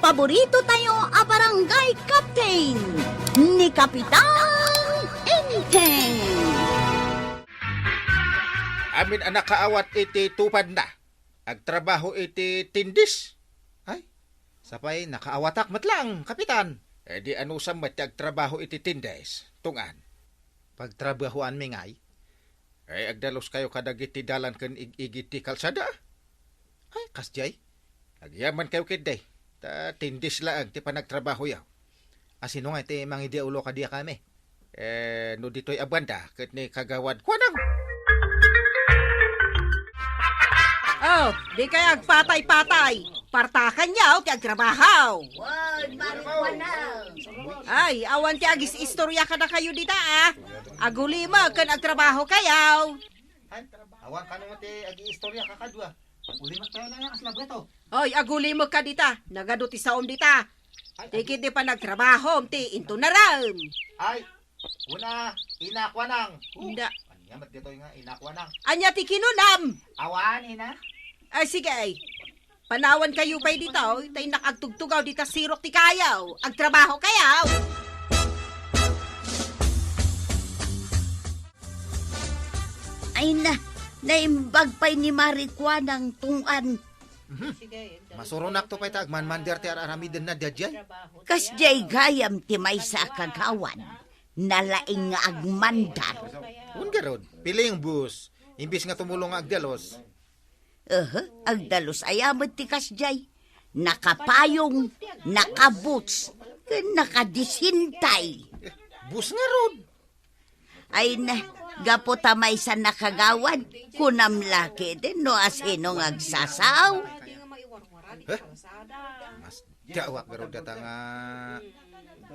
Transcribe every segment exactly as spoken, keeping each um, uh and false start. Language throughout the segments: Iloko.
Paborito tayo a barangay captain, ni Kapitan Enteng. Amin a nakaawat iti tupadna, agtrabaho iti tindis. Ay, sapay nakaawatak met lang, Kapitan. E di anusam met ti agtrabaho iti tindis, Tungad? Pagtrabahoanmi ngay? Ay, agdaluskayo kadagiti dalan ken ig-igid ti kalsada. Ay, kasdiay. Agyamankayo ketdi. Ta tindis laeng ti panagtrabahoyo. A, sino ngay ti mangidiaulo kadi a kami? E, no ditoy a banda, ket ni Kagawad Kuanang. Oh, dikay agpatay-patay. Partakanyo ti agtrabaho. Wen, marijuana. Ay, awan ti agis-istorya kadakayo dita, a. Agulimek ken agtrabahokayo. Ay, awan kano ti agi-istorya kakadua. Agulimek tayo na nga, asla beto. Oy, agulimekka dita. Nagadu ti saom dita. Ay, ti agi- ket ti panagtrabahom ti intunarem. Ay, una, Ina Kuanang. Uh, Inda. Ania met ditoy nga Ina Kuanang? Ania ti kinunam? Awan, Ina. Ay, sige, ay. Panawankayo pay dita, oy. Ta innak agtugtugaw dita sirok ti kayo. Agtrabahokayo. Ay na, naimbag pay ni Mari Kuanang, Tungad. Mhm. Masuronakto pay ta agmanmander ti ar-aramidenna daydiay. Kasdiay gayam ti maysa a kagawad, nalaing nga agmandar. Wen garud, piling, boss. Imbis nga tumulong nga agdalus. Aha, agdalus aya met ti kasdiay. Nakapayong, nakaboots, ken nakadisintay. Eh, boss ngarud. Ay na, gapu ta maysa a kagawad, kunam la ketdi no asino nga agsasao. Huh? Masdiawak garud dayta nga,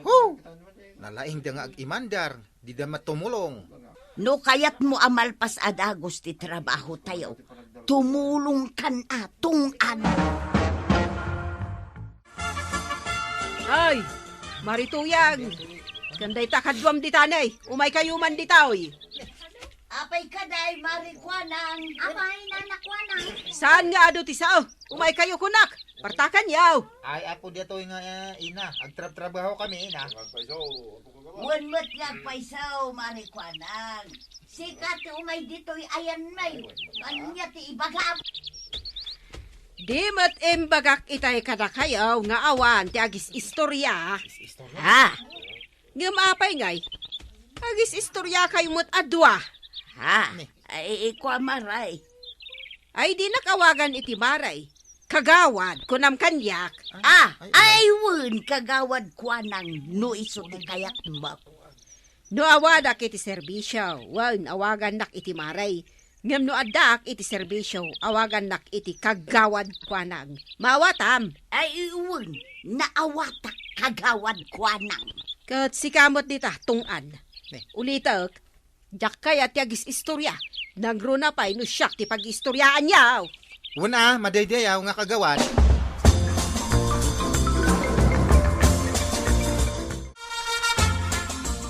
hu! Nalaingda nga agimandar, dida met tumulong. No kayatmo a malpas a dagus ti trabahotayo, tumulongkan a, Tungad. Ay, Mari Tuyang, ken dayta kaduam dita ne, umaykayo man dita, oy. Apay kadi, Mari Kuanang? Apay, Nana Kuanang? Saan nga adu ti sao? Umaykayo kunak. Partakanyo. Ay, apo, ditoy nga, eh, Ina. Agtrabtrabaho kami, Ina. Wen met nga agpayso, Mari Kuanang. Sika ti umay ditoy ayanmi. Ania ti ibagam? Di met imbagak itay kadakayo nga awan ti agis-istorya. Is-istorya? Ha? Ngem apay ngay? Agis-istoryakayo met a dua. Ha? Ay, ikua, Maray. Ay, dinak awagan iti Maray. Kagawad, kunam kaniak. Ah, ay, wen, Kagawad Kuanang, no isu ti kayatmo. No awadak iti serbisio, wen, awagannak iti Maray. Ngem no addaak iti serbisio, awagannak iti Kagawad Kuanang. Maawatam? Ay, wen, naawatak, Kagawad Kuanang. Ket sika met dita, Tungad. Ne. Ulitek, diak kayat ti agis-istorya. Nangruna pay no siak ti pag-iistoryaanyo. Wen a, madaydayaw nga kagawad.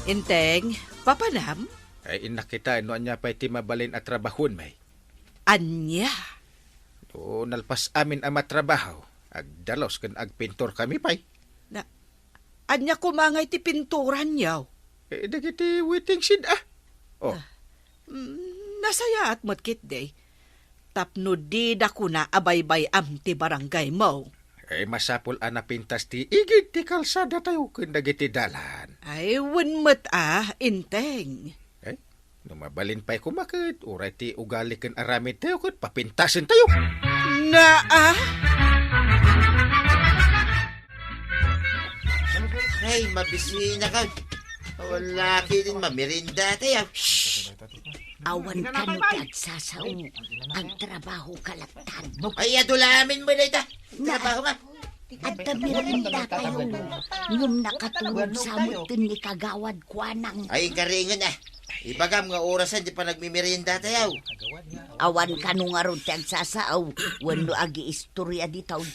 Enteng, papanam? Ay, innak ita, no ania pay ti mabalin a trabahoenmi? Ania? No nalpas amin a matrabaho, agdalus ken agpintor kami pay. Na, ania koma ngay ti pinturanyo? Eh, dagiti waiting shed, ah. Oh. Ah, mm, nasayaat met ketdi. Tapno dida kuna a baybay-am ti barangaymo. Eh, masapul a napintas ti igid ti kalsadatayo ken dagiti dalan. Ay, wen met a, Enteng. Eh, no mabalin pay koma ket, uray ti ugali ken aramidtayo ket papintasentayo. Naa? Ay, mabisina ka. Wala ki din mamerinda tayo. Shh! Awan kano ti agsasao. Agtrabaho ka lattan. Ay, adulamin mo na ita. Na, trabaho nga. Adda merienda tayo. Ngem nakatulog sa met ni Kagawad Kuanang. Ay, karingen, ah. Ibagam nga orasan ti panagmimerienda tayo. Awan kano ngarud ti agsasao wenno agiistorya ditoy.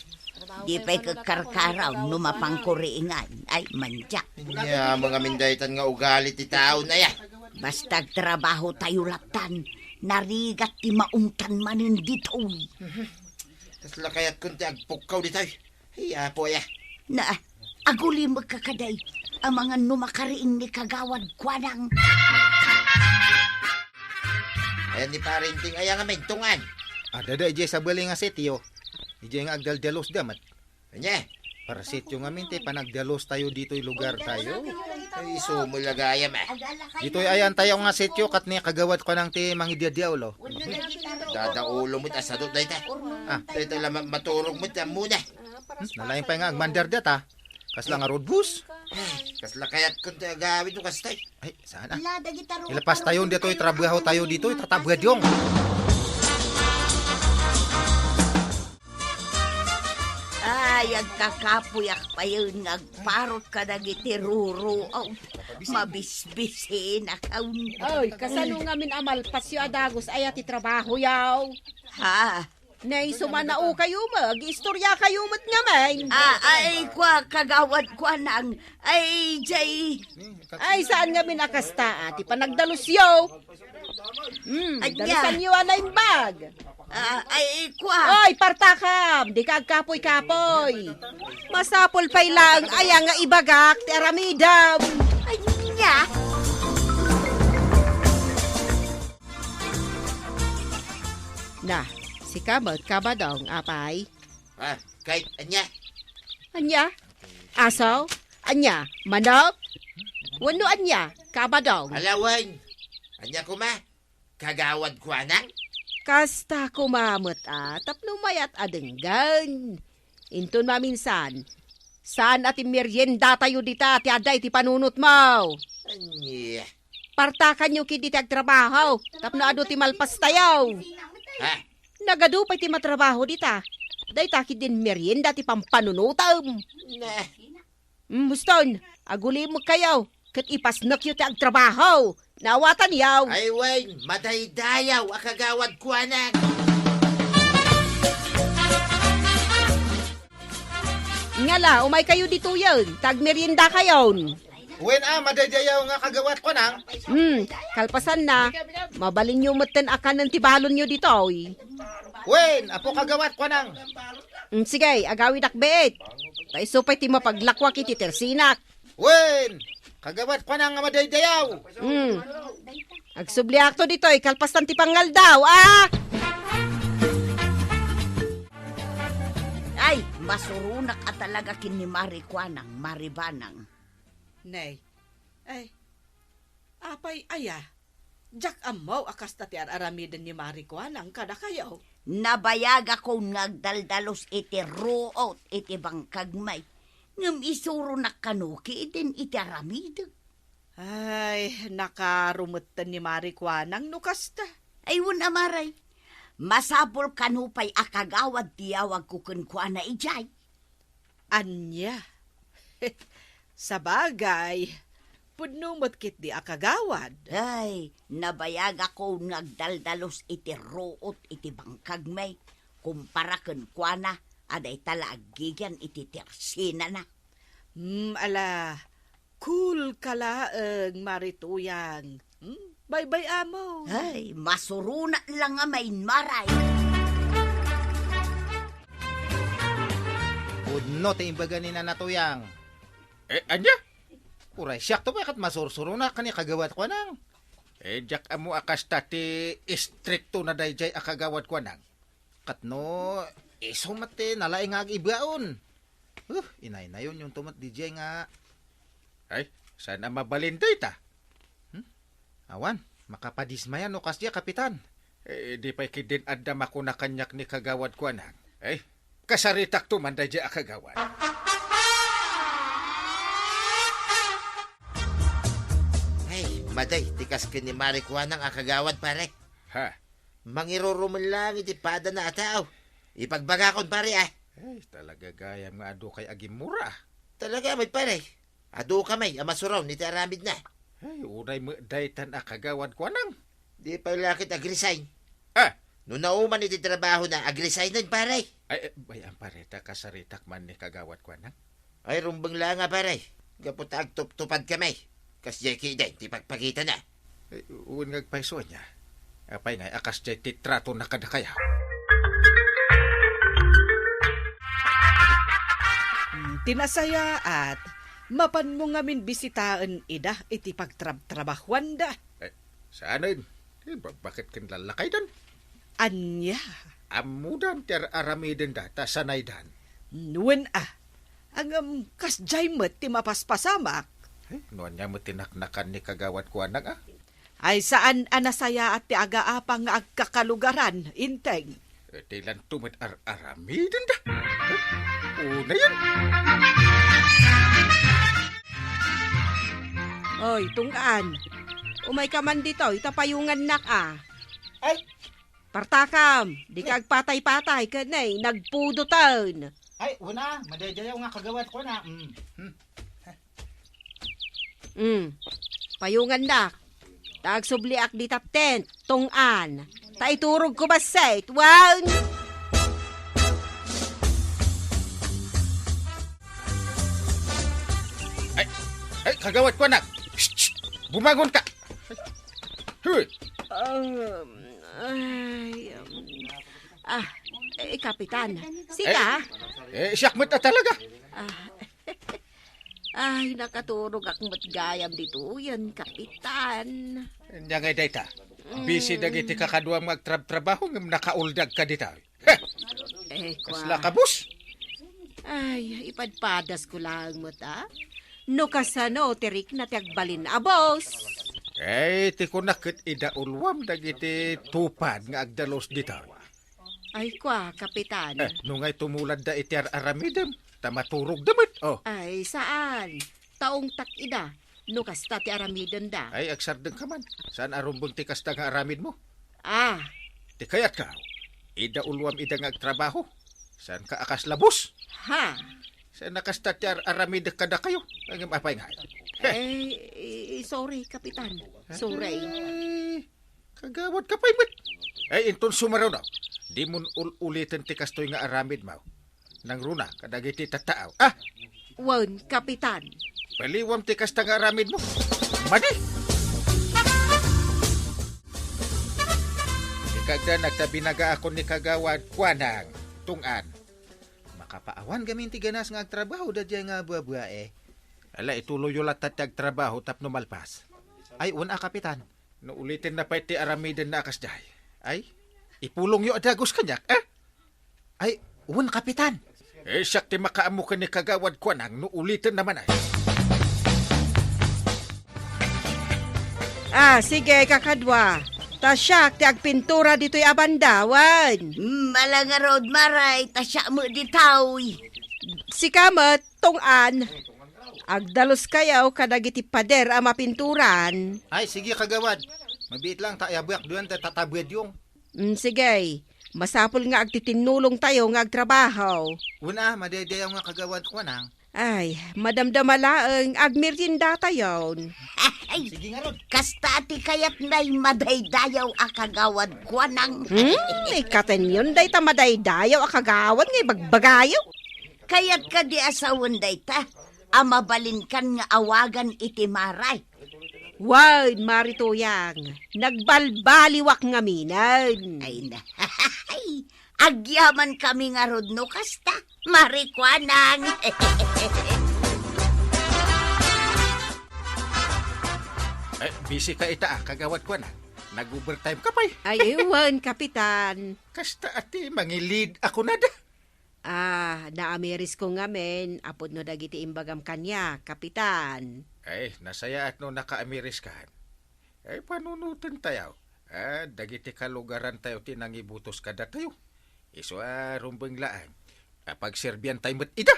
Di pay kagkarkaraw no mapangkuriingan. Ay, mandiak. Ania, mga mindaytan nga ugali ti tao na ya. Basta agtrabaho tayo lattan, narigat ti maungtan manen ditoy. Kasla kayatkon ti agpukkaw ditoy. Ay, apo aya. Na, agulimekka kadi, amangan no makariing ni Kagawad Kuanang. Ayan ni Parinting, aya ngamin, tungan. Adda idiay sabali nga sitio. Idiay nga agdaldalos da met. Ania? Para sitio ngamin ti panagdalos tayo ditoy lugar tayo. Ay, isu met la gayam, ah. Ditoy ayan tayo nga sitio ket ni Kagawad Kuanang ti mangidiadiawlo. Dadaulo met a sadot dayta. Ah. Dayta la ma-, maturog met ammona. Hmm? Nalaing pay nga agmandar data. Kasla nga road bus. Ay, kasla kayat kon ti agawid no kastay. Ay, sana. Ala, dagita ro-, Ilapas tayo ditoy, trabaho tayo ditoy, tatabuadyong. Ay, agkakapuyak payen nga agparot kadagiti ruru. Aw, mabisbisinak. Aw. Oy, kasano ngamin a malpasyo a dagus aya ti trabahoyo? Ha? Nay, sumanaokayo met, agistoriakayo met ngamin. Ah, ay, kua, Kagawad Kuanang. Ay, jay. Ay, saan ngamin a kasta, ah, ti panagdalusyo? Hmm, Anya? Dalusanyo a naimbag. Ah, ay, kua. Oy, partakam, dika agkapoy-kapoy. Masapul pay laeng aya nga ibagak ti aramidem. Anya? Na, sika met, Kabadong, apay? Ah, kay, anya? Anya? Aso? Anya? Manok? Wenno anya? Kabadong? Ala wen. Ania koma? Kagawad Kuanang? Kasta koma met a, tapno mayat a denggen. Inton maminsan, saan a ti meriendatayo dita ti adda iti panunotmo? Ania? Partakanyo ketdi ti agtrabaho, tapno adu ti malpastayo. Ha? Nagadu pay ti matrabaho dita. Dayta ketdin merienda ti pampanunotem. Nah. Mm, huston, agulimekkayo, ket ipasnekyo ti agtrabaho. Naawatanyo? Ay wen, madaydayaw a Kagawad Kuanang. Ngala, umaykayo ditoyen, ta agmeriendakayon. Wen a, madaydayaw nga Kagawad Kuanang. Hmm, kalpasanna, mabalinyo metten a kanen ti balonyo ditoy. Wen, Apo Kagawad Kuanang. Hmm, sige, agawidak biit. Ta isu pay ti mapaglakuak iti tersinak. Wen, Kagawad Kuanang nga madaydayaw. Hmm. Agsubliakto ditoy, kalpasan ti pangaldaw, ah! Ay, masuronak a talaga ken ni Mari Kuanang, Mari Banang. Nay, ay, apay aya? Diak ammo a kasta ti ar-aramiden ni Mari Kuanang kadakayo. Nabayagakon nga agdaldalos iti ruot iti bangkag may, ngem isuronak kano ketdin iti aramidek. Ay, nakaro metten ni Mari Kuanang no kasta. Ay, wen a Mari. Masapul kano pay a kagawad ti yawagko kenkuana idiay. Ania? Sabagay, pudno met ketdi a kagawad. Ay, nabayagakon nga agdaldalos iti ruot iti bangkag may, kumpara kenkuana a dayta la aggigian iti tersinana. Hmm, ala, cool ka laeng, Mari Tuyang. Hmm? Baybay-amon. Ay, masuronak la nga mainmaray. Pudno ti imbaga ni Nana Tuyang. Eh, ania? Uray, siakto pay ket masursuronak ken ni Kagawad Kuanang. Eh, diak ammo a kasta ti istriktona daydiay a Kagawad Kuanang. Ket no, isu met ti nalaing nga ag-ibaon. Huh, inaynayonyonto met didiay nga. Ay, saan a mabalin dayta? Hmm? Awan, makapadismaya no kasdiay, Kapitan. Eh, di pay ketdin adda makuna kaniak ni Kagawad Kuanang. Ay, kasaritakto man daydiay a kagawad. Ay, maday, ti kas ken ni Mari Kuanang a kagawad, pare. Ha? Mangirurumen lang iti padana a tao. Ipagbagakon, pare, ah. Ay, talaga gayam nga adu kay agimmura. Talaga met, pare. Adu kami a masuron iti aramidna. Ay, unay met daytan a Kagawad Kuanang. Di pay la ket ag-resign. Ah! No nauman iti trabahona, ag-resignen, pare. Ay, eh, bay-am, pare, ta kasaritak man ni Kagawad Kuanang. Ay, rumbeng la nga, pare. Gapu ta agtuptupad kami. Kasdiay ketdin ti pagpakitana. Eh, wen nga agpayso ania. Apay ngay a kasdiay ti tratona kadakayo? Hmm, Ti nasayaat, mapanmo ngamin bisitaen ida iti pagtrabtrabahuanda. Eh, saanen? Eh, ba-, baket ken lallakaydan? Ania? Ammodam ti ar-aramidenda, ta sanaydan. Wen a. Ngem, kasdiay met ti mapaspasamak. Eh, no ania met ti naknakan ni Kagawad Kuanang, a? Ay, saan a nasayaat ti agaapang nga agkakalugaran, Inteng. Eh, dilanto met ar-aramidenda. Eh, unayen. Oy, Tunggan. Umayka man ditoy, ta payungannak a. Ay! Partakam, dika agpatay-patay, ken, eh, nagpudoten. Ay, wen a, madaydayaw nga Kagawad Kuanang. Mm. Hmm. Mm. Payungannak. Ta agsubliak dita tent, Tunggan. Ta iturogko bassit, wen. Ay, ay, Kagawad Kuanang. Shh, shh. Bumangonka. Hoy. Um, ay, um, ah, eh, Kapitan. Sika? Eh, eh, siak met a talaga. Ah, ay, nakaturogak met gayam ditoyen, Kapitan. Ania ngay dayta? Busy dagiti kakaduam nga agtrabtrabaho ngem nakauldag ka dita. Heh! Eh, kua. Kasla kabus? Ay, ipadpadasko laeng met, a? No kasano ti rikna ti agbalin a bus? Eh, ti kunak ket idauluam dagiti tupad nga agdalus dita. Ay, kua, Kapitan. Eh, no ngay tumuladda iti ar-aramidem, ta maturogda met, oh. Ay, saan. Taungtak ida, no kasta ti aramidenda. Ay, agsardengka man. Saan a rumbeng ti kasta nga aramidmo? Ah. Ti kayatko, idauluam ida nga agtrabaho. Saanka a kasla bus? Ha? Saan a kasta ti ar-aramidek kadakayo? Ngem apay ngay? Heh. Eh, i-, i-, sorry, Kapitan. Sorry. Ay, kagawadka pay met. Ay, inton sumaruno, dimon ul-uliten ti kastoy nga aramidmo. Nangruna kadagiti tattao. Ah! Wen, Kapitan. Paliwam ti kasta nga aramidmo. Madi! Ikagda, nagtabinaga akon ni Kagawad Kuanang, Tunggan. Makapaawan gamin ti ganas nga agtrabaho daydiay nga buabua, eh. Ala, ituloyyo latta ti agtrabaho tapno malpas. Ay, wen a, Kapitan. No ulitenna pay ti aramidenna a kasdiay, ay, ipulongyo a dagus kaniak, eh? Ay, wen, Kapitan. Eh, siak ti makaammo ken ni Kagawad Kuanang no ulitenna man, ay. Ah, sige, kakadua. Ta siak ti agpintura ditoy a banda, wen. Mm, ala ngarud, Maray, ta siak met ditoy. Sika met, Tunggan. Agdaluskayo kadagiti pader a mapinturan. Ay, sige, kagawad. Mabiit lang ta ayabuak duyan ta tatabuadyo. Mm, sige. Masapul nga agtitinnulongtayo nga agtrabaho. Wen a, madaydayaw nga kagawad Kuanang. Ay, madamdama laeng, agmeriendatayon. Ay, sige ngarud. Kasta ti kayatnay madaydayaw a kagawad Kuanang. Hmm, ikatenyon dayta madaydayaw a kagawad nga ibagbagayo. Kayat kadi a sawen dayta a mabalinkan nga awagan iti Maray? Wen, Mari Tuyang, nagbalbaliwak ngaminen. Ay na. Agyamankami ngarud no kasta, Mari Kuanang. Eh, busy ka ita, ah, kagawad Kuanang. Nag-overtime ka pay. Ay, wen, Kapitan. Kasta a ti mangilid a kunada. Ah, naamirisko ngamin a pudno dagiti imbagam kaniak, Kapitan. Ay, nasayaat no nakaamiriskan. Ay, panunotentayo. Ah, dagiti kalugarantayo ti nangibutos kadatayo. Isu a rumbeng laeng a pagserbiantay met ida.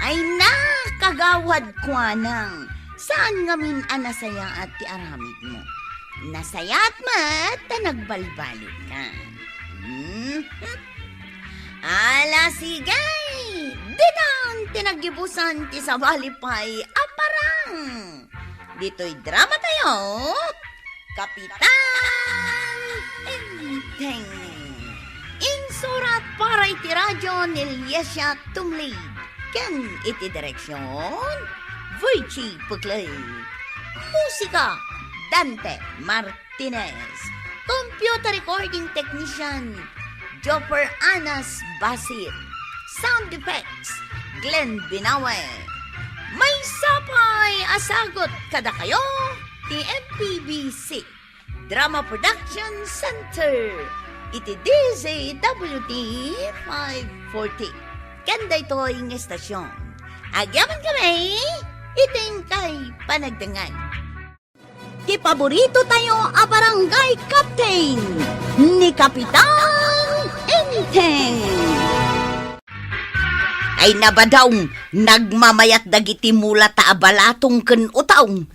Ay na, kagawad Kuanang, saan ngamin a nasayaat ti aramidmo. Nasayaat met ta nagbalbaliwka. Hmm? Ala, sige! Ditan ti naggibusan ti sabali pay a parang. Ditoy dramatayo, Kapitan Enteng. Insurat para iti radio ni Liesia Tumlid ken iti direksion, Virgie Puclay. Musika, Dante Martinez. Computer recording technician, Jopper Anas Basit. Sound effects, Glenn Binawe. Maysa pay a sagut kadakayo ti M P B C Drama Production Center iti D Z W T five forty. Ken daytoy nga istasyon, agyamankami iti inkay panagdengngeg. Ti paborito tayo a barangay captain, ni Kapitan Enteng. Ay nabadaw, nagmamayat dagiti mula ta a balatong ken utong.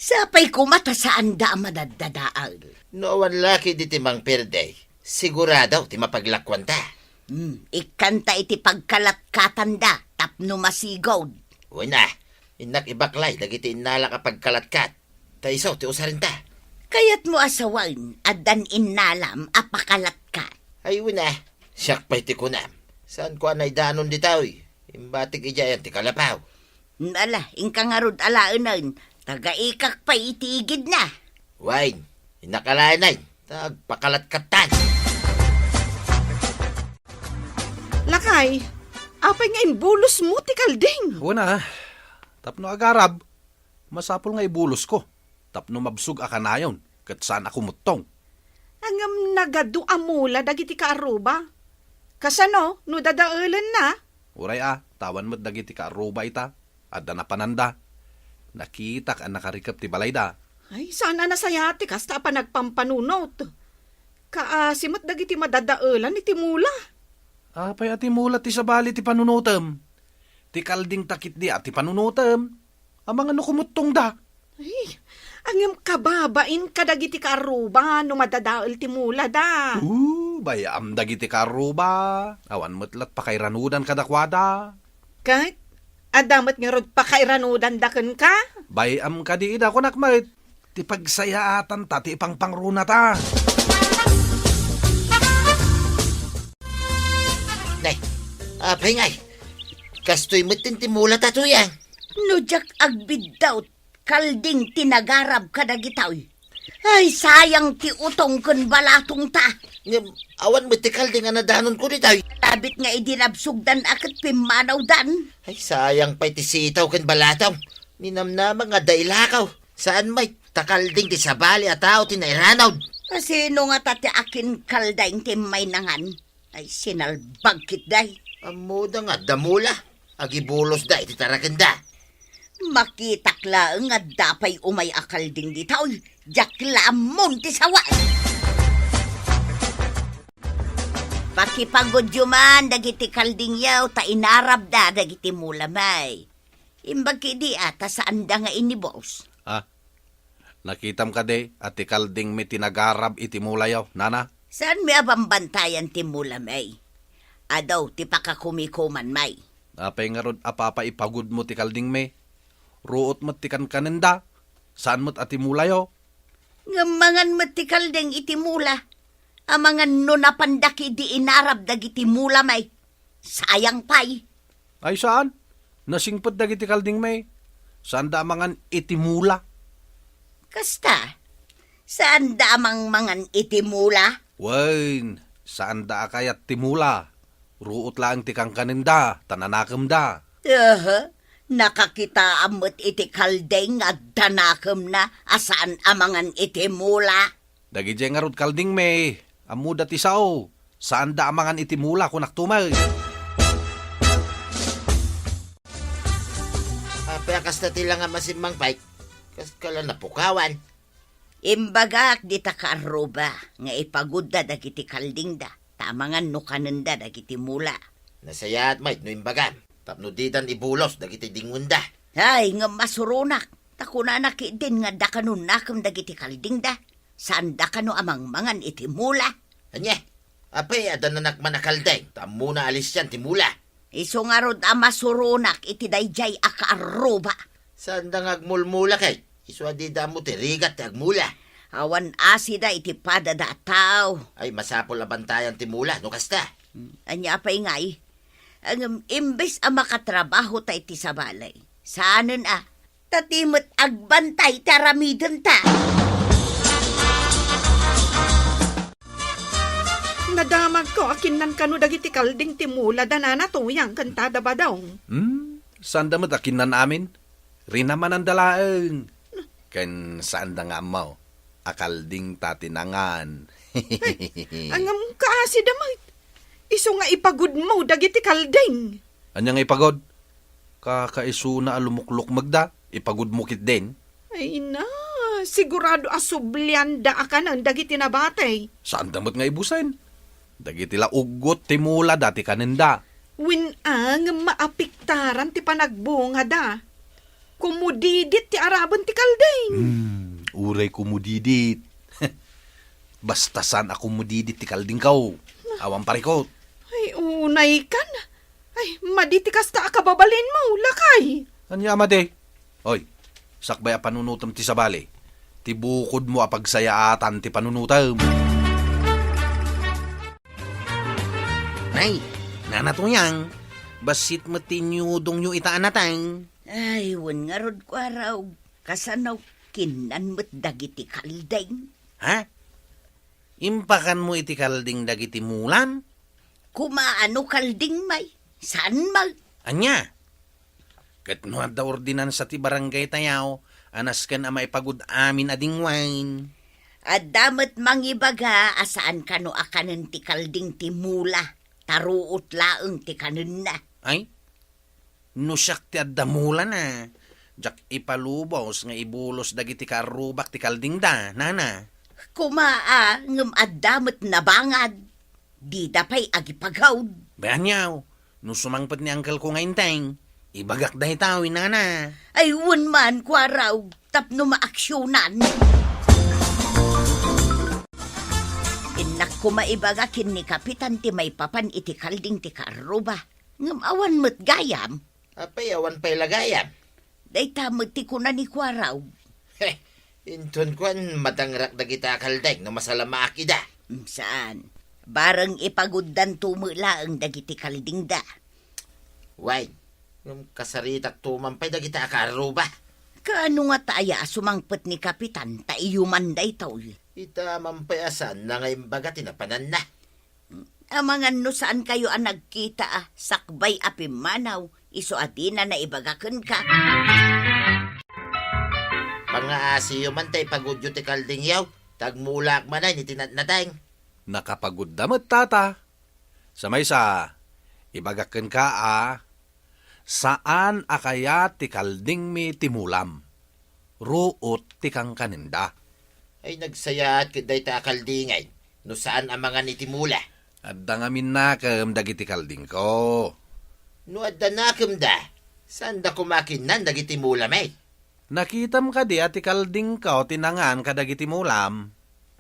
Sapay koma ta saanda a madaddadael. No awan la ketdi ti mangperde, sigurado ti mapaglakuanta. Hmm, ikkanta iti pagkalatkatanda tapno masigud. Wen a, innak ibaklay dagiti innalak a pagkalatkat. Ta isu ti usarinta. Kayatmo a sawen, addan innalam a pakalatkat. Ay, wen a, siak pay ti kunam. Saanko a naidanon ditoy? Imbatik idiay ti kalapaw. Ala, inka ngarud alaenen, tagaikak pay iti igidna. Wen, innak alaenen, ta agpakalatkattan. Lakay, apay nga imbulosmo ti kalding? Wen a, tapno agarab, masapul nga ibulosko, tapno mabsog a kanayon, ket saan a kumuttong. Ngem nagadu a mula dagiti kaarruba. Kasano no dadaelenna? Uray a, ta awan met dagiti kaarruba ita, adda napananda. Nakitak a nakarikep ti balayda. Ay, saan a nasayaat ti kasta a panagpampanunot. Kaasi met dagiti madadaelan iti mula. Apay a ti mula ti sabali ti panunotem? Ti kalding ta ketdi a ti panunotem. Amangan no kumuttongda. Ay, ngem kababain kadagiti kaarruba no madadael ti mulada. Oo, bay-am dagiti kaarruba. Awan met la't pakairanudan kadakuada. Ket, adda met ngarud pakairanudanda kenka? Bay-am kadi ida, kunak met. Ti pagsayaatanta ti ipangpangrunata. Nay, apay ngay? Kastoy met ti mulata, tuyang. No diak agbiddawt, kalding ti nagarab kadagitoy. Ay, sayang ti utong ken balatongta. Ngem, awan met ti kalding a nadanonko ditoy. Labit nga idi nabsogdan a ket pimmanawdan. Ay, sayang pay ti sitaw ken balatong. Ninamnama nga adda ilakaw. Saan met, ta kalding ti sabali a tao ti nairanaw. Kasino ngata ti akin kalding ti immaynangan? Ay, sinalbag ketdi. Ammoda nga adda mula. Agibulosda iti tarakenda. Makitak laeng nga adda pay umay a kalding ditoy. Diak la ammon ti sawen. Pakipagudyo man dagiti kaldingyo ta inarabda dagiti mula, may. Imbag ketdi a ta saanda nga inibos. Ah, nakitam kadi a ti kaldingmi ti nagarab iti mulayo, nana? Saanmi a bambantayan ti mulam, ay? Adu ti pakakumikuman, may. Apay ngarud a papaipagudmo ti kaldingmi? Ruot met ti kankanenda, saan met a ti mulayo. Ngem mangan met ti kalding iti mula. Amangan no napanda ketdi inarab dagiti mula, may. Sayang pay. Ay, saan? Nasingpet dagiti kaldingmi. Saanda a mangan iti mula. Kasta, saanda a mangmangan iti mula? Wen, saanda a kayat ti mula. Ruot laeng ti kankanenda, ta nanakemda. Aha, nakakitaam met iti kalding nga adda nakemna a saan a mangan iti mula. Dagidiay ngarud kaldingmi, ammoda ti sao, saanda a mangan iti mula, kunakto met. Apay a kasta ti langam a simmangpet, kas kala napukawan. Imbagak dita kaarruba nga ipagudda dagiti kaldingda, ta amangan no kanenda dagiti mula. Nasayaat met no imbagam, tapno didan ibulos dagiti dingwenda. Ay, ngem masuronak, ta kunana ketdin nga adda kano nakem dagiti kaldingda. Saanda kano a mangmangan iti mula? Ania? Apay a dananak man a kalding, ta ammona a lisian ti mula. Isu ngarud a masuronak iti daydiay a kaarruba. Saanda nga agmulmula ket? Isu a dida ammo ti rigat ti agmula. Awan asida iti padada a tao. Ay, masapul a bantayan ti mula, no kasta. Hmm, ania pay ngay? Ngem imbes a makatrabaho ta iti sabali, saanen a, ta ti met agbantay ti aramidenta. Damagko a kinnan kano dagiti kalding ti mula da Nana Tuyang ken Tada Badong. Hmm, saanda met a kinnan amin. Rinamananda laeng. Ken saanda nga ammo a kalding ta ti nangan. Ay, ngem kaasida met. Isu nga ipagudmo dagiti kalding. Ania nga ipagud? Kakaisuna a lumuklukmegda, ipagudmo ketdin. Ay na, sigurado a sublianda a kanen dagiti nabati. Saanda met nga ibusen. Dagiti la uggot ti mula da ti kanenda. Wen a, ngem maapektaran ti panagbungada. Kumudidit ti araben ti kalding. Hmm, uray kumudidit. Basta saan a kumudidit ti kaldingko. Awan parikot. Ay, unay kan. Ay, madi ti kasta a kababalinmo, lakay. Ania a madi? Oy, sakbay a panunotem ti sabali, ti bukodmo a pagsayaatan ti panunotem. Nay, Nana Tuyang, bassit met ti inyudongyo ita a nateng. Ay, wen ngarud, Kuarog, kasano kinnan met dagiti kalding? Ha? Impakanmo iti kalding dagiti mulam? Kumaano kalding, may? Saan, may? Ania? Ket no adda ordinansa ti barangay tayo, a nasken a maipagud amin a dingwain. Adda met mangibaga a saan kano a kanen ti kalding ti mula, ta ruot laeng ti kanenna. Ay? No siak ti adda mulana, diak ipalubos nga ibulos dagiti kaarrubak ti kaldingda, nana. Kuma a, ngem adda met nabangad. Dida pay agipagaud. Ania, no sumangpet ni angkelko nga inteng, ibagak dayta, nana. Ay, wen man, Kuarog, tapno maaksionan. Innak koma ibaga ken ni Kapitan ti maipapan iti kalding ti kaarruba. Ngem awan met gayam. Apay, awan pay la gayam? Dayta met ti kuna ni Kuarog. He, inton kuan, madangrak dagita a kalding no masalamaak ida. Mm, saan? Bareng ipaguddanto met laeng dagiti kaldingda. Wen, ngem kasaritakto man pay dagita a kaarruba. Kaano ngata aya a sumangpet ni Kapitan ta iyo man daytoy? Ita man pay a saanna nga imbaga ti napananna. Amangan no saankayo a nagkita a sakbay a pimmanaw, isu a dina naibaga kenka. Pangaasiyo man ta ipagudyo ti kaldingyo, ta agmulaak manen iti natnateng. Nakapagudda met, tata. Sa maysa, ibagak kenka a saan a kayat ti kaldingmi ti mulam. Ruot ti kankanenda. Ay, nagsayaat ket dayta a kaldingay no saan a mangan iti mula. Adda ngamin nakem dagiti kaldingko. No adda nakemda, saanda koma kinnan dagiti mulami? Nakitam kadi a ti kaldingko ti nangan kadagiti mulam?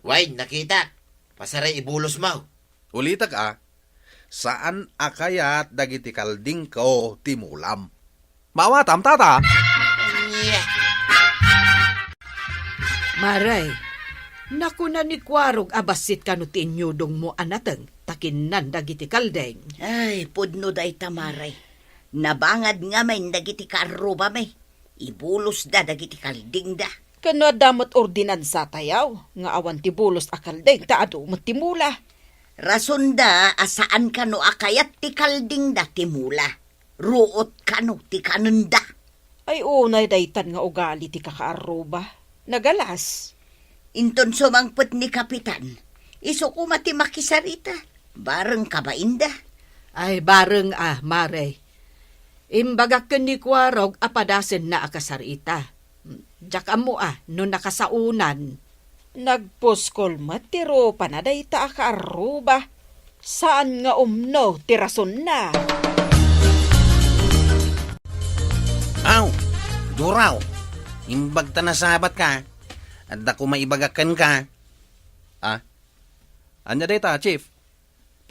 Wen, nakitak. Pasaray ibulosmo. Ulitek a, saan a kayat dagiti kaldingko ti mulam. Maawatam, tata? Ania? Mare, nakuna ni Kuarog a bassit kano ti inyudongmo a nateng ta kinnan dagiti kalding. Ay, pudno dayta, mare. Nabangad ngamin dagiti kaarrubami. Ibulosda dagiti kaldingda. Ken no adda met ordinansatayo nga awan ti bulos a kalding ta adu met ti mula. Rasonda a saan kano a kayat ti kaldingda ti mula. Ruot kano ti kanenda. Ay, unay daytan nga ugali ti kakaarruba. Nagalas. Inton sumangpet ni Kapitan, isu koma ti makisarita. Bareng kabainda. Ay, bareng a, mare. Imbagak ken ni Kuarog a padasenna a kasarita. Diak ammo a no nakasaonan. Nagpuskol met ti rupana dayta a kaarruba. Saan nga umno ti rasonna. Aw, Duraw, imbag ta nasabatka. Adda koma ibagak kenka. Ah? Ania dayta, Chief?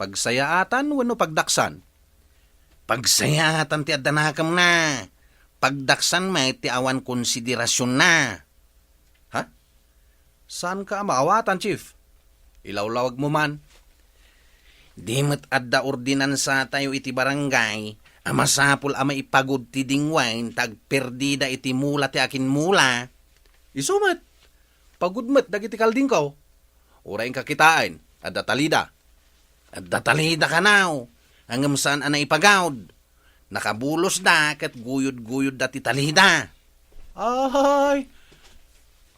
Pagsayaatan wenno pagdaksan? Pagsayaatan ti adda nakemna. Pagdaksan met ti awan konsiderasionna. Ha? Saanka a maawatan, Chief? Ilawlawagmo man. Di met adda ordinansatayo iti barangay a masapul a maipagud ti dingwain ta agperdida iti mula ti akinmula. Isu met, pagud met dagiti kaldingko. Uray inka kitaen, adda talida. Adda talida kanaw, ngem saan a naipagaud. Nakabulosda ket guyod-guyodda ti talida. Ay,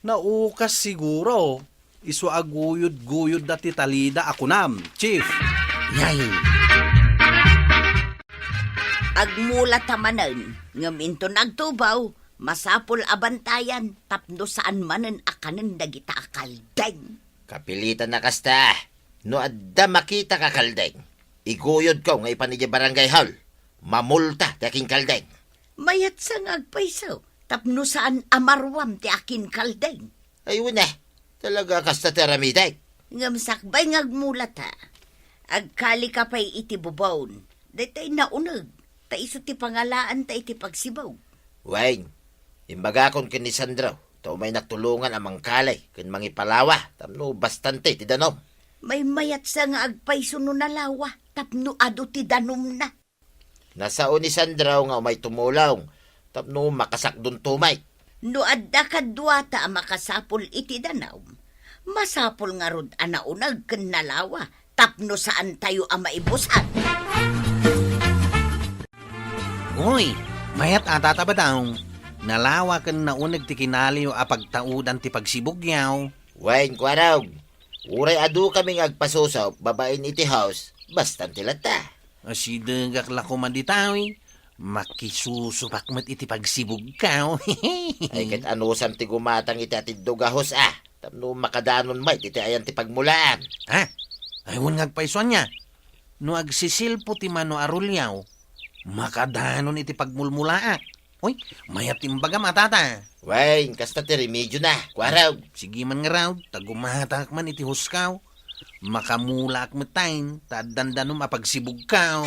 naukas siguro. Isu a guyod-guyodda ti talida a kunam, Chief. Yay! Agmulata manen, ngem inton agtubaw, masapul a bantayan tapno saan manen a kanen dagita a kaldeng. Kapilitan a kasta. No adda makita ka kaldeng, iguyodko nga ipan idiay barangay hall. Mamulta ti akinkaldeng. Mayatsa nga agpayso tapno saan a maruam ti akinkaldeng. Ay, wen a, talaga kasta ti aramidek. Ngem sakbay nga agmulata, agkalika pay iti bubon. Daytoy nauneg, ta isu ti pangalaanta iti pagsibug. Wen, imbagakon ken ni Sandro, ta umaynak tulongan a mangkali ken mangipalawa tapno bastante ti danum. Maymayatsa nga agpayso no nalawa tapno adu ti danumna. Nasao ni Sandro nga umay tumulong tapno makasakdon tumay. No adda kaduata a makasapul iti danum, masapul ngarud a nauneg ken nalawa tapno saantayo a maibusan. Uy, mayat a, Tata Badong, nalawa ken nauneg ti kinaliyo a pagtaudan ti pagsibugyo. Wen, Kuarog, uray adu kami nga agpasusup babaen iti house, bastante latta. Asidegak la koma dita, uy. Makisusupak met iti pagsibugko. Ay, ket anusam ti gumatang iti atiddog a house a tapno makadanon met iti ayan ti pagmulaan. Ha? Ay, wen nga agpayso ania. No agsisilpo ti mano a ruliaw, makadanon iti pagmulmulaak. Uy, mayat ti imbagam a, Tata. Wen, kasta ti remedyona, Kuarog. Sige man ngarud, ta gumatak man iti houseko. Makamulaak met tayen, ta addan danum a pagsibugko.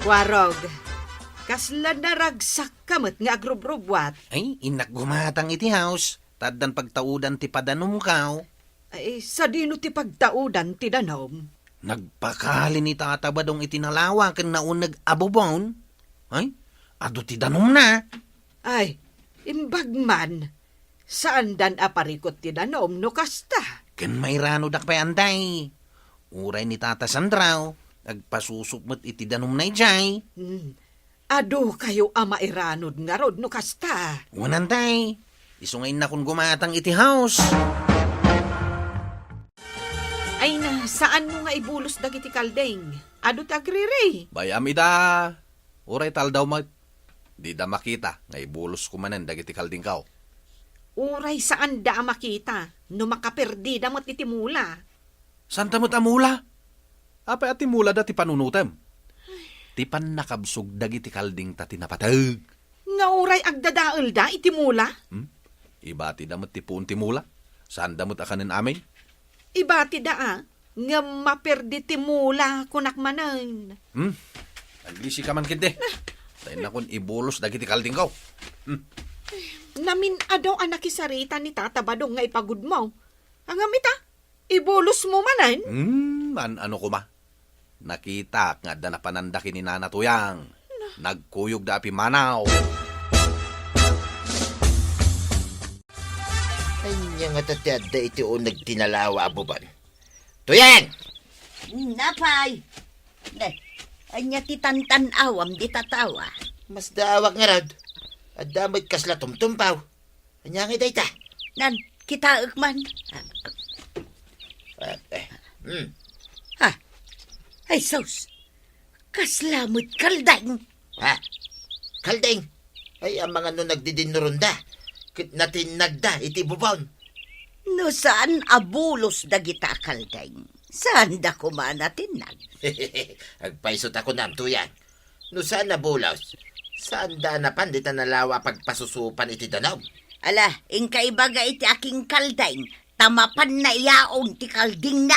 Kuarog, kasla naragsakka met nga agrubrubbuat. Ay, innak gumatang iti house, ta addan pagtaudan ti padanumko. Ay, sadino ti pagtaudan ti danum? Nagpakali ni Tata Badong iti nalawa ken nauneg a bubon. Ay, adu ti danumna. Ay, imbag man. Saandan a parikut ti danum no kasta. Ken mairanodak pay, anday. Uray ni Tata Sandro, agpasusup met iti danumna idiay. Hmm. Adukayo a mairanod ngarud no kasta. Wen, anday. Isu nga innakon gumatang iti house. Ay na, saanmo nga ibulos dagiti kalding? Adu ti agriri. Bay-am ida. Uray ta aldaw met. Dida makita nga ibulosko manen dagiti kaldingko. Uray saanda a makita no makaperdida met iti mula. Saanda met a mula? Apay a ti mulada ti panunotem? Ti pannakabsog dagiti kaldingta ti napateg. Nga uray agdadaelda iti mula? Hmm? Ibatida met ti puon ti mula. Saanda met a kanen amin. Ibatida a, ngem maperdi ti mula, kunak manen. Hmm? Aglisi ka man ketdi. Ta innakon ibulos dagiti kaldingko. Hmm? Namin-adaw a nakisarita ni Tata Badong nga ipagudmo. Ngem ita, ibulosmo manen? Hmm, an-ano koma? Nakitak nga adda napananda ken ni Nana Tuyang. Nagkuyogda a pimmanaw. Ania ngata ti adda iti uneg ti nalawa a bubon? Tuyang! Napay! Ne, ania ti tantan-awam dita tawa? Masdaawak ngarud. Adda met kasla tumtumpaw. Ania ngay dayta? Nan, kitaek man. Ah, eh, hmm. Ha? Ay, sus! Kasla met kaldeng! Ha? Kaldeng? Ay, amangan no nagdidinnuronda. Ket natinnagda iti bubon. No saan a bulos dagita a kaldeng, saanda koma a natinnag. Agpayso ta kunam, Tuyang. No saan a bulos, saanda a napan dita nalawa a pagpasusupan iti danum. Ala, inka ibaga iti akinkaldeng, ta mapanna iyaon ti kaldingna.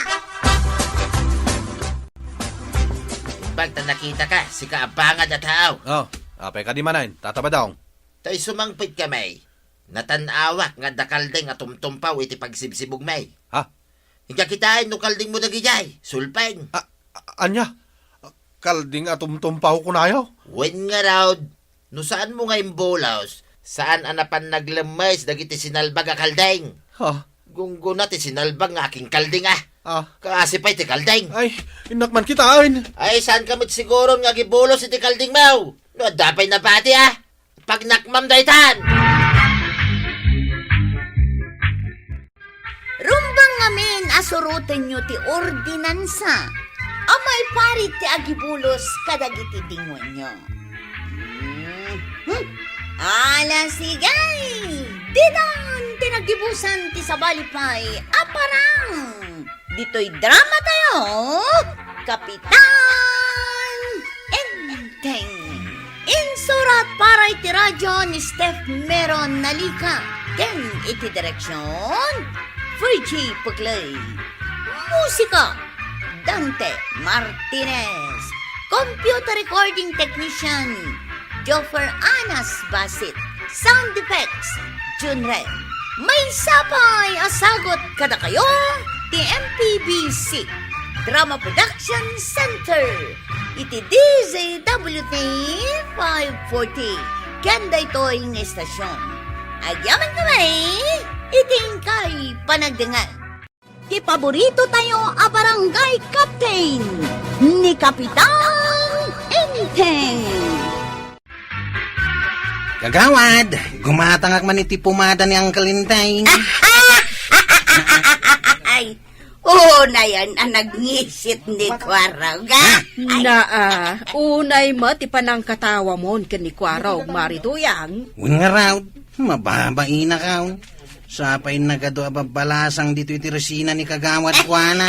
Imbag ta nakitaka, sika a bangad a tao. Oh, apay kadi manen, Tata Badong? Ta isu mangpet kami, natan-awak nga adda kalding a tumtumpaw iti pagsibsibugmi. Ha? Inka kitaen no kaldingmo dagidiay, sulpeng. A-, a-, ania? Kalding a tumtumpaw kunayo? Wen ngarud, no saanmo nga imbulos, saan a napan naglemmes dagiti sinalbag a kalding. Ha? Gunggona ti sinalbag nga akinkalding a. Ah. Kaasi pay ti kalding. Ay, innak man kitaen. Ay, saan ka met siguron nga agibulos iti kaldingmo? No, adda pay napati, ah. Pagnakmam daytan. Rumbeng ngamin a surotenyo ti ordinansa a maiparit ti agibulos kadagiti dingoenyo. Hmm. Ala, sige! Ditan ti nagibusan ti sabali pay a parang ditoy drama tayo, Kapitan Enteng. Insurat para iti radyo ni Steph Meron Nalica ken iti direksyon, Virgie Puglay. Musika, Dante Martinez. Computer recording technician, Joffer Anas Basit. Sound effects, Junren. Maysa pay a sagut kadakayo ti M P B C Drama Production Center iti D Z W T five forty. Ken daytoy nga estasion, agyamankami iti inkay panagdengngeg. Ti paborito tayo a barangay captain, ni Kapitan Enteng. Kagawad, gumatangak man iti pomada ni Uncle Enteng. Ay, unayen a nagngisit ni Kuarog, ah? Ay. Naa, unay met ti panangkatawamon ken ni Kuarog, Mari Tuyang. Wen ngarud, mababainak, awn. Sapay nagadu a babbalasang ditoy ti resina ni Kagawad Kuana.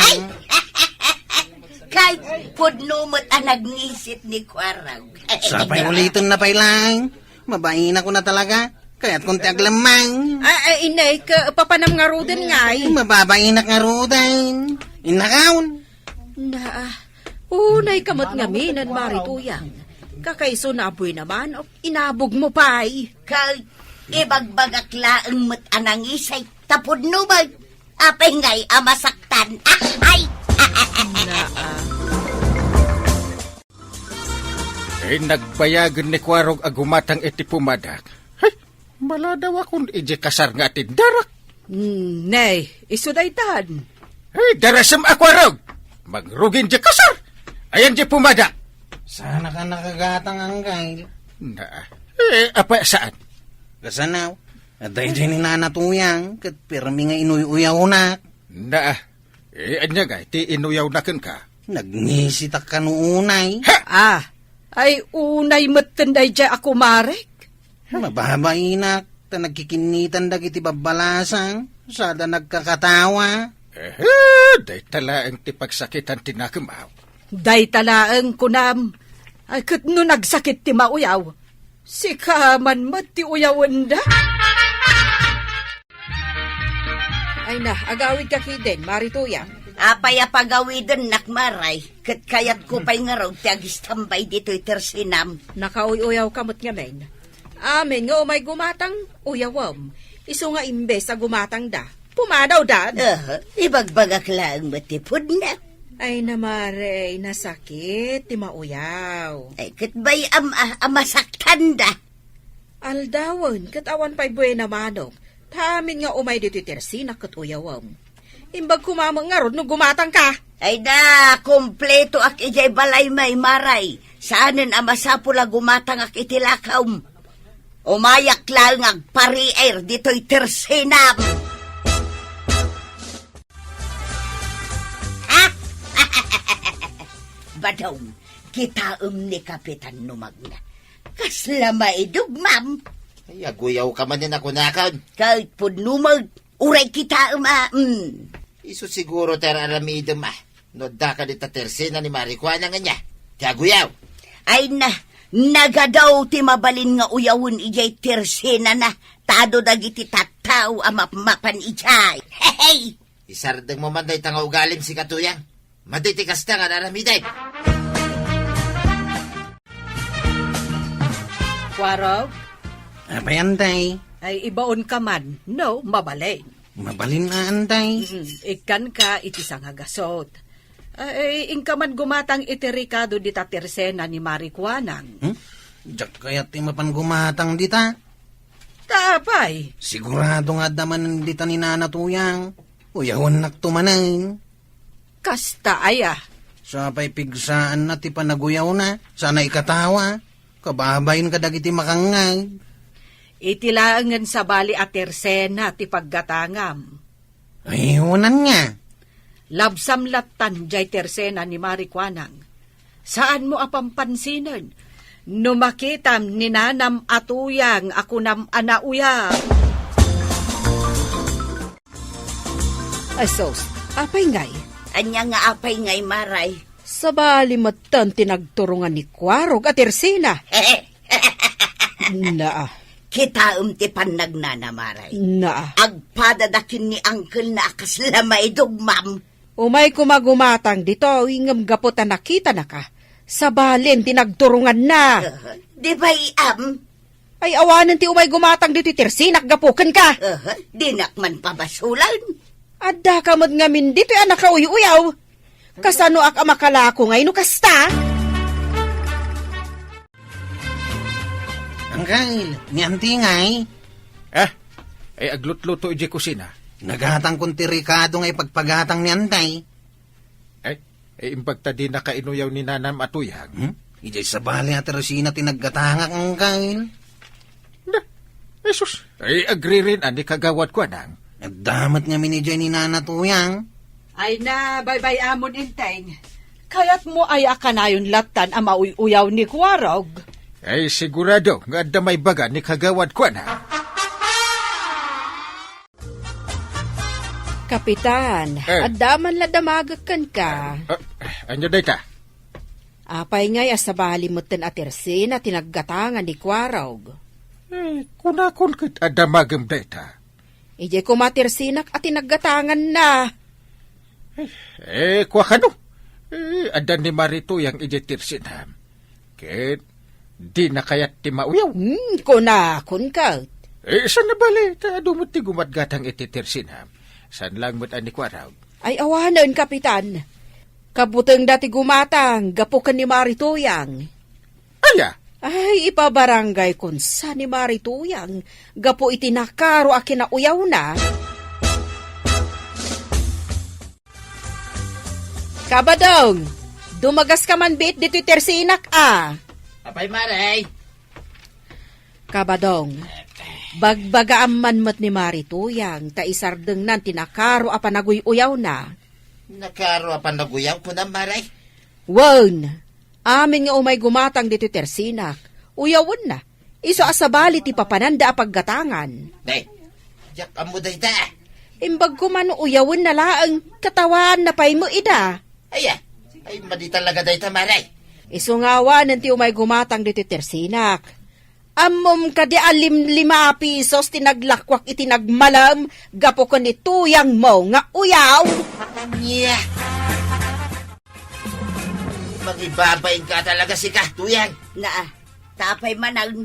Kay pudno met a nagngisit ni Kuarog. Sapay uliten na pay laeng. Mabainak una talaga. Kayatkon ti aglemmang. Ah, ah, inay, ka, papanam ngaruden ngay. Mababainak ngaruden. Innakaon. Naa, unay ka met ngamin, Mari Tuyang. Kakaiso na abuy naman, o, inabog mo pay. Kay, ibagbagak laeng met a nangisay, ta pudno met, apay ngay a masaktan. Ah, ay! Naa. Eh, nagbayagen ni Kuarog a gumatang iti pumadak. Hay, maladaw akon iti kasar nga atindarak. Hmm, ne, isu daytan. Hey, darasem a Kuarog! Mangrugin di kasar! Ayan di pumada! Sana ka nakagatang, Angkay. Na, eh, apa saan? Kasanaw, adda idiay ni Nana Tuyang, ket permi nga inuy-uyawnak. Na, eh, anya nga, ti inuyawnaken ka? Nagnisitak kano unay. Ha? Ah, ay unay metten daydiay a kumarek? Mababainak, ta nagkikinnitan dagiti babbalasang, sada nagkakatawa. Eh, dayta laeng ti pagsakitan ti nakemaw. Dayta laeng kunam, ay ket no nagsakit ti mauyaw, sika man met ti uyawenda. Ay na, agawid ka kiden, Mari Tuyang. Apay a pagawidennak, Maray, ket kayatko pay ngarud ti agistambay ditoy tersinam. Nakauy-uyaw ka met ngamin. Amin nga umay gumatang, uyawem. Isu nga imbes a gumatangda, pumadawdan. Aha, ibagbagak laeng met ti pudno. Ay na, Mare, nasakit ti mauyaw. Ay, ket bay-am a, a masaktanda. Aldawen, ket awan pay buena manok. Ta amin nga umay ditoy tersinak ket uyawem. Imbag koma met ngarud no gumatangka. Ay da, kumpletoak idiay balay, Maray. Saanen a masapul a gumatangak iti lakawm. Umayak laeng agpariir ditoy tersinam. Ha? Badong, kitaem ni Kapitan no magna. Kasla maidogmam. Ay, aguyaw ka manen a kunakon. Ket pudno met, uray kitaem a, mm. Isu siguro ti ar-aramidem a, no adda ka dita tersena ni Mari Kuana nga ania, ti aguyaw. Ay na, nagadu ti mabalin nga uyawen idiay tersenana, ta adu dagiti tattao a mapmapan idiay. Hehey! Isardengmo man dayta nga ugalim, sika Tuyang. Madi ti kasta nga ar-aramidem. Kuarog? Apay, Antay? Ay, ibaon ka man, no, mabalin. Mabalin a, Antay? Mm, ikkan ka iti sangagasot. Ay, inka man gumatang iti rekado dita tersena ni Mari Kuanang. Hmm? Diak kayat ti mapan gumatang dita? Ta apay? Sigurado nga adda manen dita ni Nana Tuyang. Uyawennakto manen. Kasta aya. Sa pay pigsaanna ti panaguyawna, sana ikatawa. Kababain kadagiti makangngeg. Iti laengen sabali a tersena ti paggatangam. Ay, unan nga. Labsam lattan jay tersena ni Mari Kuanang. Saanmo a pampansinen no makitam ni nanam a tuyang a kunam a nauya. Ay, sus, apay ngay? Ania nga apay ngay, Maray? Sabali metten ti nagturongan ni Kuarog a tersena. Naa. Kitaem ti pannagnana, Maray. Naa. Agpadada ken ni angkelna a kasla maidogmam. Umay koma gumatang ditoy, ngem gapu ta nakitanaka, sabalen ti nagturonganna. Aha. Di bay-am? Ay, awanen ti umay gumatang ditoy tersenak gapu kenka. Aha. Dinak man pabasulen. Addaka met ngamin ditoy a nakauy-uyaw. Kasanoak a makalako ngay no kasta? Angkel, ni Auntie ngay? Ah, ay aglutluto idiay kusina. Nagatangkon ti rekado nga ipagpagatang ni Auntie. Ay, ay imbag ta dinaka inuyaw ni nanam a tuyang. Hmm? Idiay sabali a tersena ti naggatangak, Angkel. Na, Jesus, ay agririn-an ni Kagawad Kuanang. Adda met ngamin idiay ni Nana Tuyang. Ay na, baybay-amon, Enteng. Kayatmo aya a kanayon lattan a mauy-uyaw ni Kuarog? Ay, sigurado nga adda maibaga ni Kagawad Kuanang. Kapitan, Eh. adda man la damagek kenka. Ah, ania dayta? Apay ngay a sabali metten a tersena ti naggatangan ni Kuarog? Eh, kunakon ket adda magem dayta. Idiay koma tersenak a ti naggatanganna. Eh, kua kano? Eh, adda ni Mari Tuyang idiay tersenam. Ket dina kayat ti mauyaw. Hmm, kunakon ket. Eh, saan a bale, ta adu met ti gumatgatang iti tersenam. Saan lang met a ni Kuarog. Ay, awanen, Kapitan. Kabutengda ti gumatang gapu ken ni Mari Tuyang. Aya? Ay, ipabarangay kon sa ni Mari Tuyang gapu iti nakaro a kinauyawna. Kabadong, dumagaska man biit ditoy tersenak a. Apay, Mari? Kabadong, bagbagaam man met ni Mari Tuyang ta isardengnan ti nakaro a panaguy-uyawna. Nakaro a panaguyaw, kunam, Mari? Wen, amin nga umay gumatang ditoy tersenak, uyawenna. Isu a sabali ti papananda a paggatangan. Day, diak ammo dayta. Imbag koma no uyawenna laeng, katawaanna pay met ida. Aya, ay, madi talaga dayta, Mari. Isu nga awanen ti umay gumatang ditoy tersenak. Ammom kadi a limlima a pisos ti naglakuak iti nagmalem gapu ken ni tuyangmo nga uyaw? Nia. Mangibabain ka talaga, sika, tuyang. Naa, ta apay manen?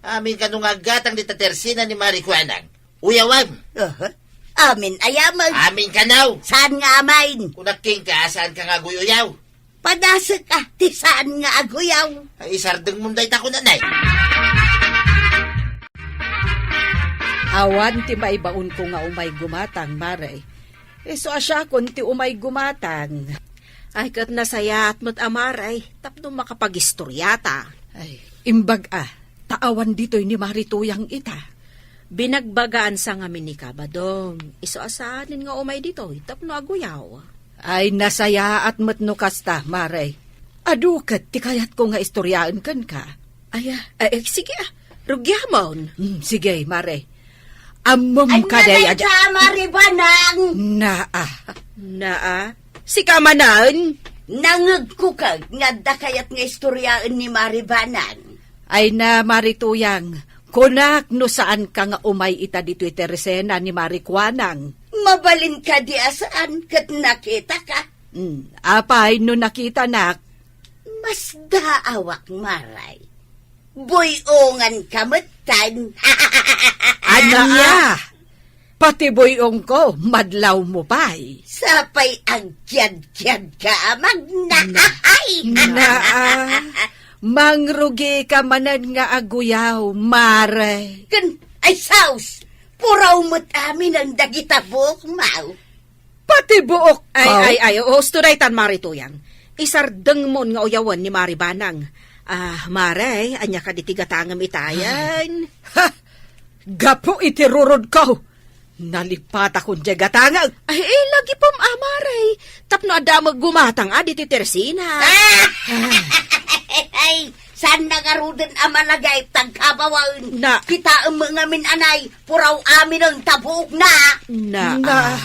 Amin kano nga aggatang dita tersena ni Mari Kuanang. Uyawam. Aha. Amin aya met? Amin kano. Saan nga amin? Kunak kenka, saan ka nga aguy-uyaw? Padasek a ti saan nga aguyaw. Ay, isardengmon dayta kunam, Nay. Awan ti maibaonko nga umay gumatang, Mare. Isu a siakon ti umay gumatang. Ay, ket nasayaat met a, Mare, tapno makapagistoriata. Ay, imbag a, ta awan ditoy ni Mari Tuyang ita. Binagbagaan sa ngamin ni Kabadong. Isu a saanen nga umay ditoy tapno aguyaw. Ay, nasayaat met no kasta, Mare. Adu ket ti kayatko nga istoryaen kenka. Aya, eh, eh, sige, ah. Rugiamon. Hmm, sige, Mare. Ammom kaday a Mari Banang! Naa. Naa. Sika manen? Nangegko ket nga adda kayat nga istoryaen ni Mari Banang. Ay na, Mari Tuyang, kunak no saan ka nga umay ita ditoy tersena ni Mari Kuanang. Mabalin kadi a saan ket nakitaka? Hmm, apay no nakitanak? Masdaawak, Mare. Buy-ongan ka metten. Ania? Pati buy-ongko, madlawmo pay. Sapay agkiadkiad ka a magna. Na-, ay! Naa, mangrugi ka manen nga aguyaw, Mare. Ken, ay sus! Puraw met aminen dagita buokmo. Pati buok Ay, ay, ay, usto daytan, Mari Tuyang. Isardengmon nga uyawen ni Mari Banang. Ah, Mari, ania kadi ti gatangem itayen? Ha! Gapu iti rurodko, nalipatakon diay gatangek. Ay, eh, lagipem, ah, Mari. Tapno adda met gumatang, ah, diti tersina. Ah! Ay, saan na garuden a malagip tagkabawan? Na- Kitaem ngamin anay, puraw aminen ta buokna. Na- Na- ah.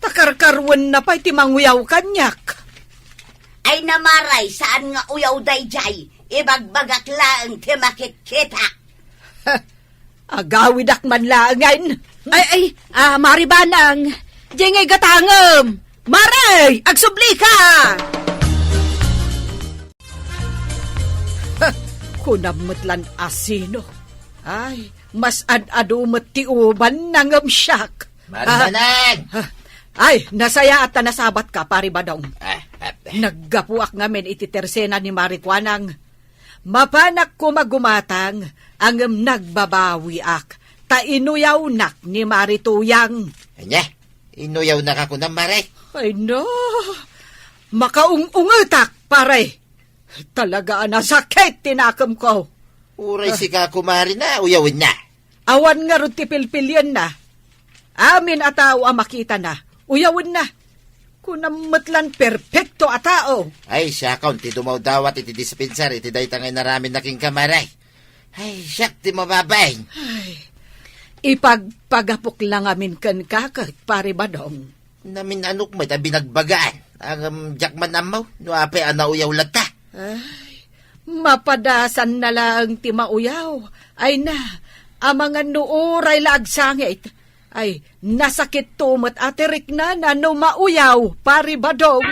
Ta karkaruenna pay ti manguyaw kaniak. Ay na, Mari, saan nga uyaw daydiay? Ibagbagak laeng ti makitkita. Agawidak man laengen. Ay, ay, ah, Mari Banang, diay ngay gatangem. Mari, agsublika! Kunam met lan a sino. Ay, mas ad-adu met ti ubanna ngem siak. Mari Banang! Ah, ay, nasayaat ta nasabatka, Pari Badong. Ah, ah. Naggapuak ngamin iti tersena ni Mari Kuanang. Mapanak koma gumatang, ngem nagbabawiak, ta inuyawnak ni Mari Tuyang. Ania? Inuyawnaka kunam, Mari? Ay, no. Makaung-ungetak, Pari. Talaga a nasakit ti nakemko. Uray Ah. sika, kumari, na uyawenna. Awan ngarud ti pilpilienna. Amin a tao a makitana, uyawenna. Kunam met lan perpekto a tao. Ay, siakon ti dumawdawat iti dispensar iti dayta nga inaramidna kenka, Mari. Ay, siak ti mababain. Ay, ipagpagapok la ngamin kenka ket, Pari Badong. Namin-anok met a binagbagaan. Ngem diak man ammo no apay a nauyaw latta. Ay, mapadasanna laeng ti mauyaw. Ay na, amangan no uray la agsangit. Ay, nasakitto met a ti riknana no mauyaw, Pari Badong.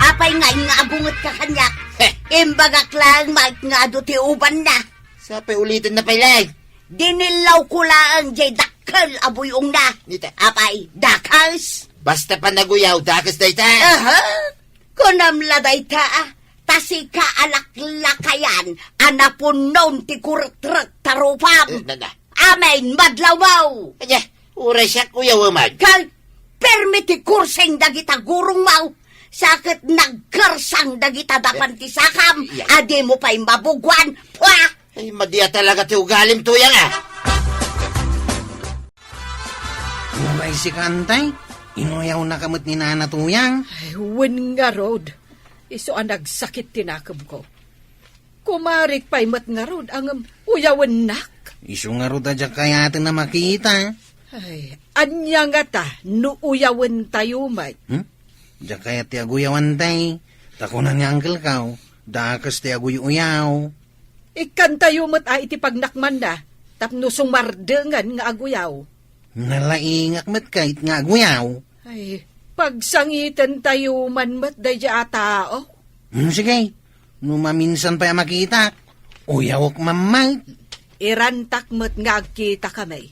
Apay ngay nga agungetka kaniak? Heh. Imbagak laeng met nga adu ti ubanna. Sapay ulitenna pay laeng. Dinillawko laeng diay dakkel a buy-ongna. Nita. Apay, dakes? Basta panaguyaw, dakes dayta. Aha. Kunam la dayta, ah. Ta sika a laklakayan a napunnon ti kurekrek ta rupam. Eh, na, na. Amen, madlawmaw. Ania, uray siak uyaw man. Kal, permi ti kursing dagita gurongmaw. Sa ket nagkersang dagita dapan ti sakam, Eh, iya. a dimo pay mabuguan. Pua! Ay, madi a talaga ti ugalim, Tuyang, ah. Uray sika, Antay? Inuyawnaka met ni Nana Tuyang? Ay, wen ngarud. Isu a nagsakit ti nakemko. Kumarik pay met ngarud, ngem uyawennak. Isu ngarud a diak kayaten a makita. Ay, ania ngata no uyawentayo met? Hmm? Diak kayat ti aguyaw, Antay. Ta kuna ni Uncle Kao, dakes ti aguy-uyaw. Ikkantayo met a iti pagnakmanna, tapno sumardengen nga aguyaw. Nalaingak met kayat nga aguyaw. Ay, pagsangitentayo man met daydiay a tao. Hmm, sige. No maminsan pay a makitak, uyawek man met. Irantak met nga agkitakami.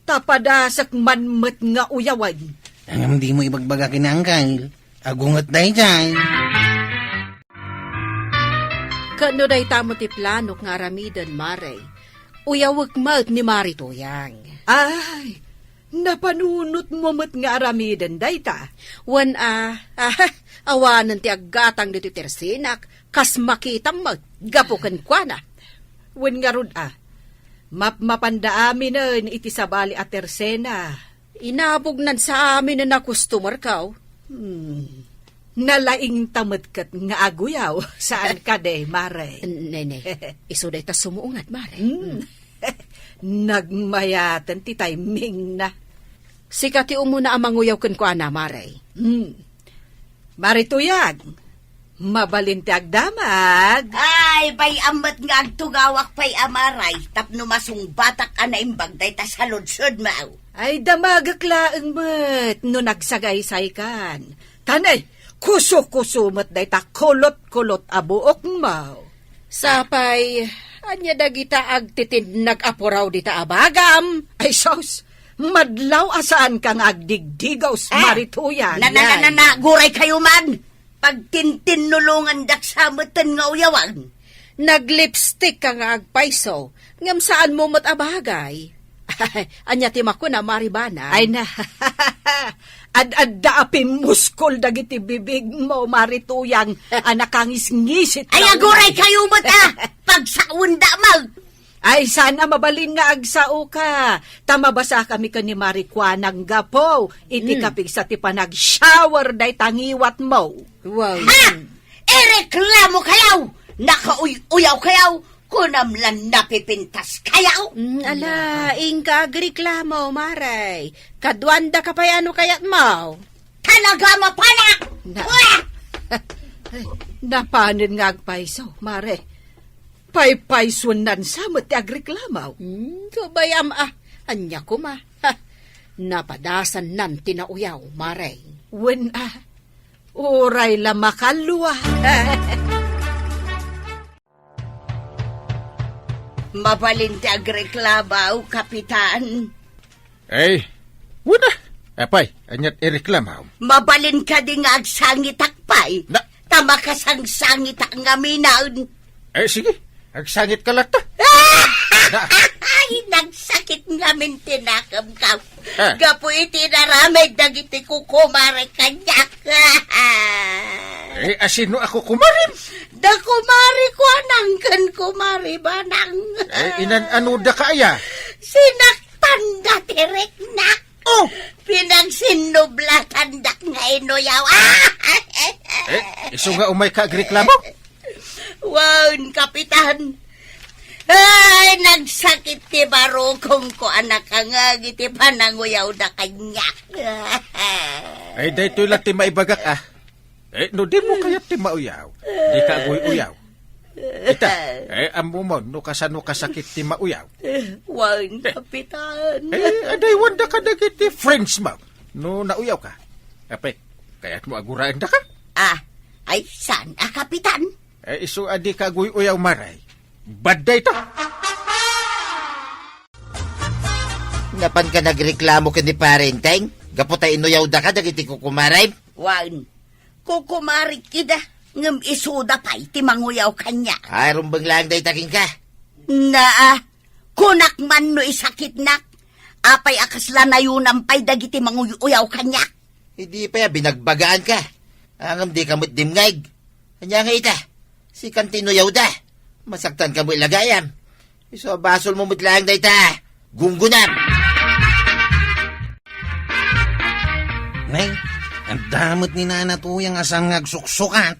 Ta padasek man met nga uyawen. Ngem dimo ibagbaga ken ni Angkel. Agunget daydiay. Ket no dayta met ti planok nga aramiden, Mare, uyawek met ni Mari Tuyang. Ay, napanunotmo met nga aramiden dayta? Wen a, ah, awanen ti aggatang ditoy tersenak, kas makitam met, gapu kenkuana. Wen ngarud a, mapmapanda aminen iti sabali a tersena. Inabognan sa aminen a customer, kaw. Hmm. Nalaingta met ket nga aguyaw, saan kadi, Mare? Nene, isu dayta sumuungad, Mare. Hmm. Nagmayaten ti timingna. Sika ti umuna a manguyaw kenkuana, Mare. Hmm. Mare Tuyang, mabalin ti agdamag. Ay, bay-am met nga agtugawak pay a Mare, tapno masungbatak a naimbag dayta saludsodmo. Ay, damagek laeng met no nagsagaysaykan. Tanay, kuso-kuso met dayta kulot-kulot a buokmo. Sapay, ania dagita agtitinnag a puraw dita a bagam? Ay, sus, madlaw a saanka nga agdigdigaws, Ah, Mare Tuyang, na, na, na, na, yan. na, guray kayo man! Pagtintinnulongandak sa meten nga uyawan. Naglipstick ka nga agpayso, ngem saanmo met a bagay. Ania ti makuna, Mari Banang? Ay na, ad-adda a pimmuskol dagiti bibigmo, Mari Tuyang, a nakangisngisit. Ay, aguray kayo met, a! Pagsaonda, mag- Ay, sana mabalin nga agsaoka. Ta mabasakami ken ni Mari Kuanang gapu iti Hmm. kapigsa ti panag-shower dayta ngiwatmo. Wow. Ha! Ireklamo kayaw! Nakauy-uyaw kayaw! Kunam lan napipintas kayaw! Mm, ala, inka agreklamo, Mare. Kaduanda ka pay ano kayatmo? Talaga mapanak! Na- Wah! Ay, napanen nga agpayso, Mare. Paypaysuennan sa met ti agreklamo. Hmm, kabayam, a. Ania koma? Ha, napadasannan ti nauyaw, Mare. Wen, a. Uray la makalua. Mabalin ti agreklamo, Kapitan. Ay, wen a. Apay, aniat ireklamo? Mabalin kadi nga agsangitak pay? Na- Ta makasangsangitak ngamin. Eh, sige. Agsangit ka latta. Ay, nagsakit ngamin ti nakemko. Ah. Gapu iti inaramid dagiti kukumare kaniak. Eh, asino a kukumarem? Da kumare Kuanang ken kumare Banang. Eh, inan-ano da ka aya? Sinaktan da ti riknak. Oh! Pinagsinnublatandak nga inuyaw. Eh, isu nga umay ka agreklamo? Wen, Kapitan. Ay, nagsakit ti barukongko a nakangngeg iti pananguyawda kaniak. Ay, daytoy la ti maibagak, a. Eh, no dimo kayat ti mauyaw, dika aguy-uyaw. Ita, eh, ammomon no kasano kasakit ti mauyaw. Wen, Kapitan. Eh, adaywanda kadagiti friends mo no nauyaw ka. Apay, kayatmo aguraenda ka? Ah, ay, saan a, Kapitan? Eh, isu a dika aguy-uyaw, Mare. Bad dayta. Napan ka nagreklamo ken ni Pare Enteng? Gapu ta inuyawda ka dagiti kukumarem? Wen, kukumarek ida, ngem isuda pay ti manguyaw kaniak. Ay, rumbeng laeng dayta kenka. Naa, kunak man no isakitnak. Apay a kasla nayonam pay dagiti manguy-uyaw kaniak? Idi pay a binagbagaanka. Ngem dika met dimngeg. Ania nga ita? Sikan ti inuyawda. Masaktanka met la gayam. Isu a basolmo met laeng dayta. Gunggonam. Nay, adda met ni Nana Tuyang a saan nga agsuksukat.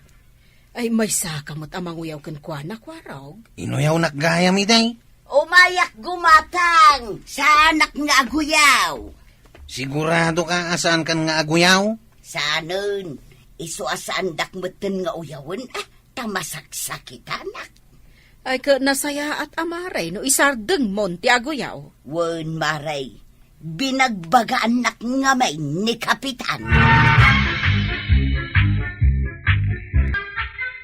Ay, maysaka met a manguyaw kenkuana, Kuarog. Inuyawnak gayam idi. Umayak gumatang! Saanak nga aguyaw! Siguradoka a saankan nga aguyaw? Saanen. Isu a saandak metten nga uyawen, a, ta masaksakitanak. Ay, ket nasayaat a, Mare, no isardengmon ti aguyaw. Wen, Mare, binagbagaannak ngamin ni Kapitan.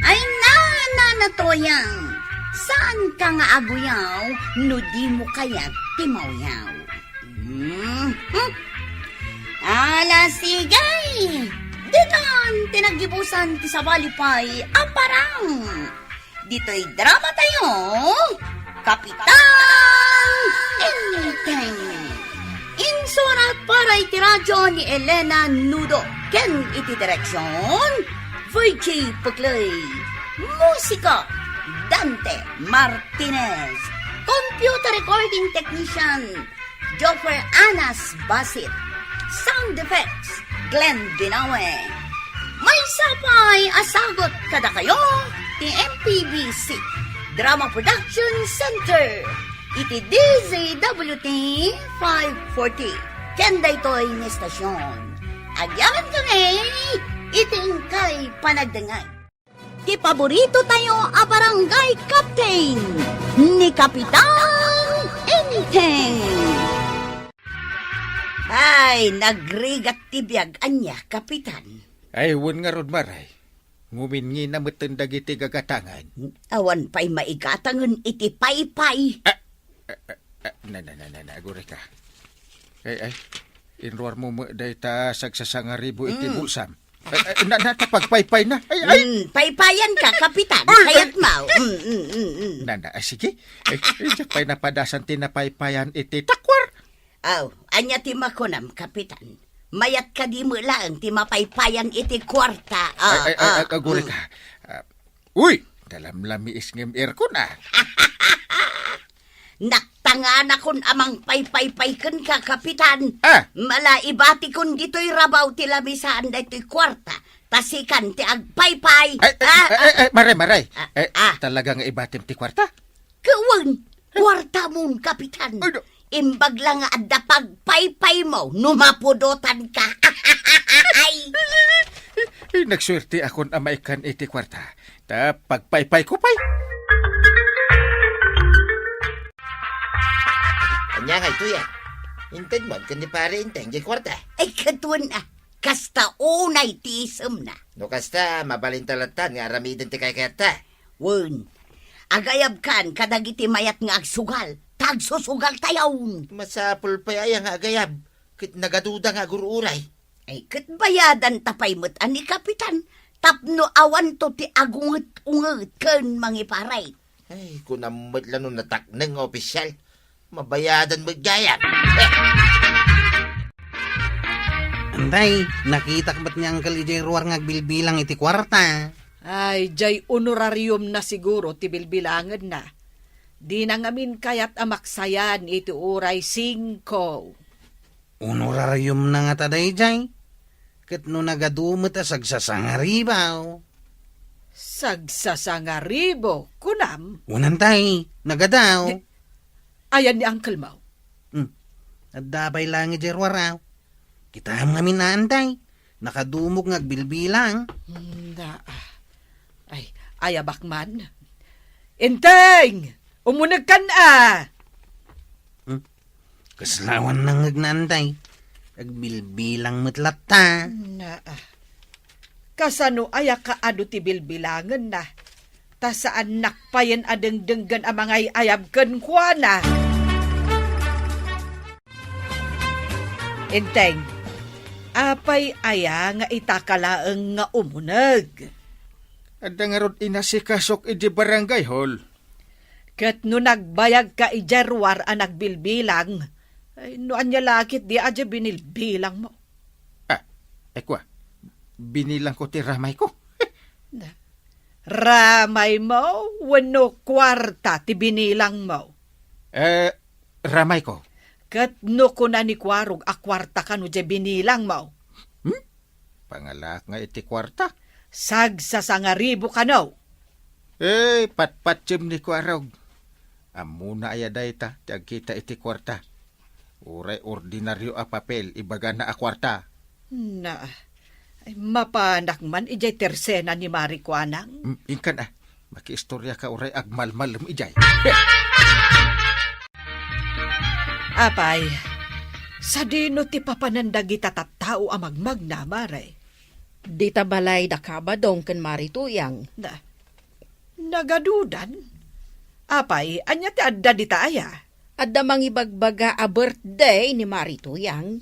Ay, na, Nana Tuyang, saanka nga aguyaw no dimo kayat ti mauyaw. Hmm, hmm. Ala, sige! Ditan ti naggibusan ti sabali pay a parang. Ditoy drama tayo, Kapitan Enteng. Insurat para iti radyo ni Elena Nudo ken iti direksyon, Virgie Puclay. Musika, Dante Martinez. Computer recording technician, Joffer Anas Basit. Sound effects, Glenn Binawe. Maysa pay a sagut kadakayo ti M P B C Drama Production Center iti D Z W T five forty. Ken daytoy nga istasyon, agyaman kami iti inkay panagdengngeg. Ti paborito tayo a barangay captain, ni Kapitan Enteng. Ay, nagrigat ti biag ania, Kapitan. Ay, wen ngarud, Mare. Nguminngina metten dagiti gagatangan. Awan pay maigatangen iti paypay. Ah, ah, ah, ah, na, na, na, na, na, agurayka. Ay, ay, inruarmo met dayta sagsasangaribu iti Mm. bulsam. Ay, ay, na, na, ta pagpaypay na. Ay, ay. Mm, paypayan ka, Kapitan. Ay, ay. Kayat mo. Mm, mm, mm, mm. Na, na, ah, sige. Ay, ay, diak pay napadasan ti napaypayan iti takwar. Aw, ania ti makunam, Kapitan? Mayat kadi met laeng ti mapaypayan iti kuarta? Ah, Ay, ay, ay, ah, ag-, agurayka. Mm. Ah, uy! Nalamlamiis ngem aircon, ah. Naktanganakon a mangpaypaypay kenka, Kapitan. Ah! Mala ibatikon ditoy rabaw ti lamisaan daytoy kuarta. Ta sikan ti agpaypay. Ay, ay, Ah, ay, ah. ay, ay, maray, maray. Ah, Eh, ah. talaga nga ibatim ti kuarta? Kawen, kuartamon, Kapitan. Ay, no. Imbag la nga adda pagpaypaymo no mapudotanka. Ay! Ay, nagsuerteakon a maikkan iti kuarta. Ta pagpaypayko pay. Ania nga itoy, ah? Intedmon ken ni Pare Enteng diay kuarta? Ay, kaduan, ah. Kasta unay ti isemna. No kasta, mabalinta latta nga aramiden ti kaykayatta. Wen, agayabkan kadagiti mayat nga agsugal, ta agsusugaltayon. Masapul pay aya nga agayab, ket nagaduda nga agur-uray. Ay, ket bayadanta pay met a ni Kapitan, tapno awanto ti agunget-unget ken mangiparit. Ay, kunam met la no natakneng nga opisyal. Mabayadan met gayam. Antay, nakitak met ni Uncle idiay ruar nga agbilbilang iti kuarta. Ay, jay honorariumna siguro ti bilbilangenna. Dina ngamin kayat a maksayan iti uray singko. Honorariumna ngata dayjay? Ket no nagadu met a sagsasangaribaw. Sagsasangaribo, kunam? Wen, antay, nagadaw. Di, ayan ni uncle mo? Hmm. Adda pay laeng idiay ruar. Kitaem ngamin, antay. Nakadumog nga agbilbilang. Hmm, na, ah. Ay, ayabak man. Enteng! Umunegkan a! Hmm? Kasla awan nangngegna, antay. Agbilbilang met latta. Na, ah. Kasano aya kaadu ti bilbilangenna? Ta saannak payen a dengdenggen a mangay-ayab kenkuana. Enteng, apay aya nga itaka laeng nga umuneg? Adda ngarud inasikasok idi barangay hall. Ket no nagbayagka idiay ruar a nagbilbilang, ay, no ania la ketdi a diay binilbilangmo? Ah, ay kua, binilangko ti ramayko. Na, ramaymo wenno kuarta ti binilangmo? Eh, ramayko. Ket no kuna ni Kuarog a kuarta kano diay binilangmo? Hmm? Pangalaak nga iti kuarta? Sagsasangaribo kano. Eh, patpatiem ni Kuarog. Ammona aya dayta ti agkita iti kuarta? Uray ordinario a papel ibagana a kuarta. Na, ay, mapanak man idiay tersena ni Mari Kuanang. Mm, inkan a, makiistoriaka uray agmalmalem idiay. Apay, sadino ti papanan dagita tattao a magmagna, Mare? Dita balay da Kabadong ken Mari Tuyang. Na, nagadudan? Apay, ania ti adda dita aya? Adda mangibagbaga a birthday ni Mari Tuyang,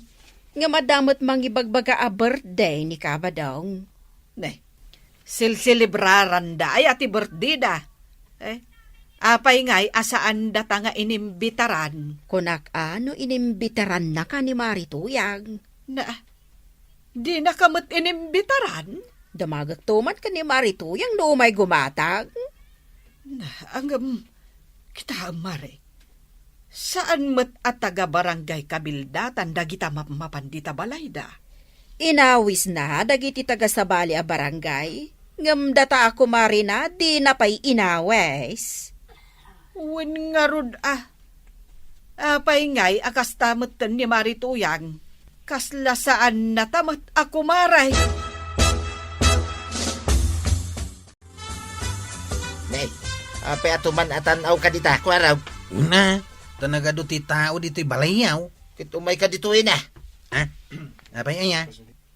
ngem adda met mangibagbaga a birthday ni Kabadong. Ne, silselebraranda aya ti birthday da? Eh, apay ngay a saan data nga inimbitaran? Kunak a no inimbitarannaka ni Mari Tuyang. Na, dinaka met inimbitaran? Damagek to man ken ni Mari Tuyang no umay gumatang. Na, ngem, kitaem, Mare. Saan met a taga-barangay kabildatan dagita mapmapan dita balayda. Inawisna dagiti taga-sabali a barangay, ngem data a kumarina dina pay inawis. Wen ngarud a. Apay ngay a kasta metten ni Mari Tuyang? Kasla saannata met a kumare. Nay, apay a tuman a tan-awka dita, Kuarog? Una, ta nagadu ti tao ditoy balayyo. Ket umayka ditoy na. Ha? Apay aya?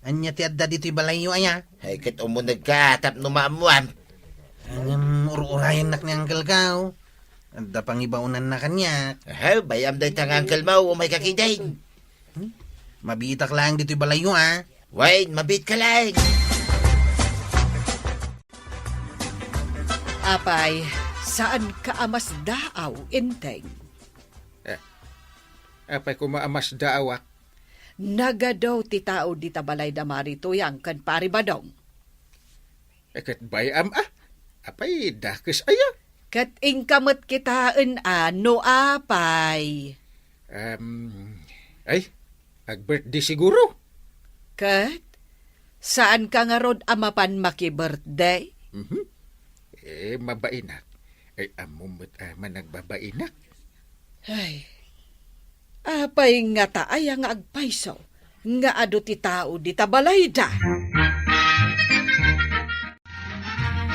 Ania ti adda ditoy balayyo aya? Ay, ket umunegka tapno maammuam. Ngem ur-urayennak ni uncle ko. Adda pangibaonanna kaniak. Aha, bay-am dayta nga uncle mo, umayka ketdin. Hmm? Mabiitak laeng ditoy balayyo, a. Wen, mabiitka laeng. Apay, saanka a masdaaw, Enteng? Eh, Apay koma a masdaawak? Nagadu ti tao dita balay da Mari Tuyang ken Pari Badong. E, ket bay-am a? Apay, dakes aya? Ket inka met kitaen a no apay. Em, ay, ag-birthday siguro. Ket, saanka ngarud a mapan maki-birthday? Mhm. E, mabainak. Ay, ammom met a managbabainak. Ay, apay ngata aya nga agpayso nga adu ti tao dita balayda?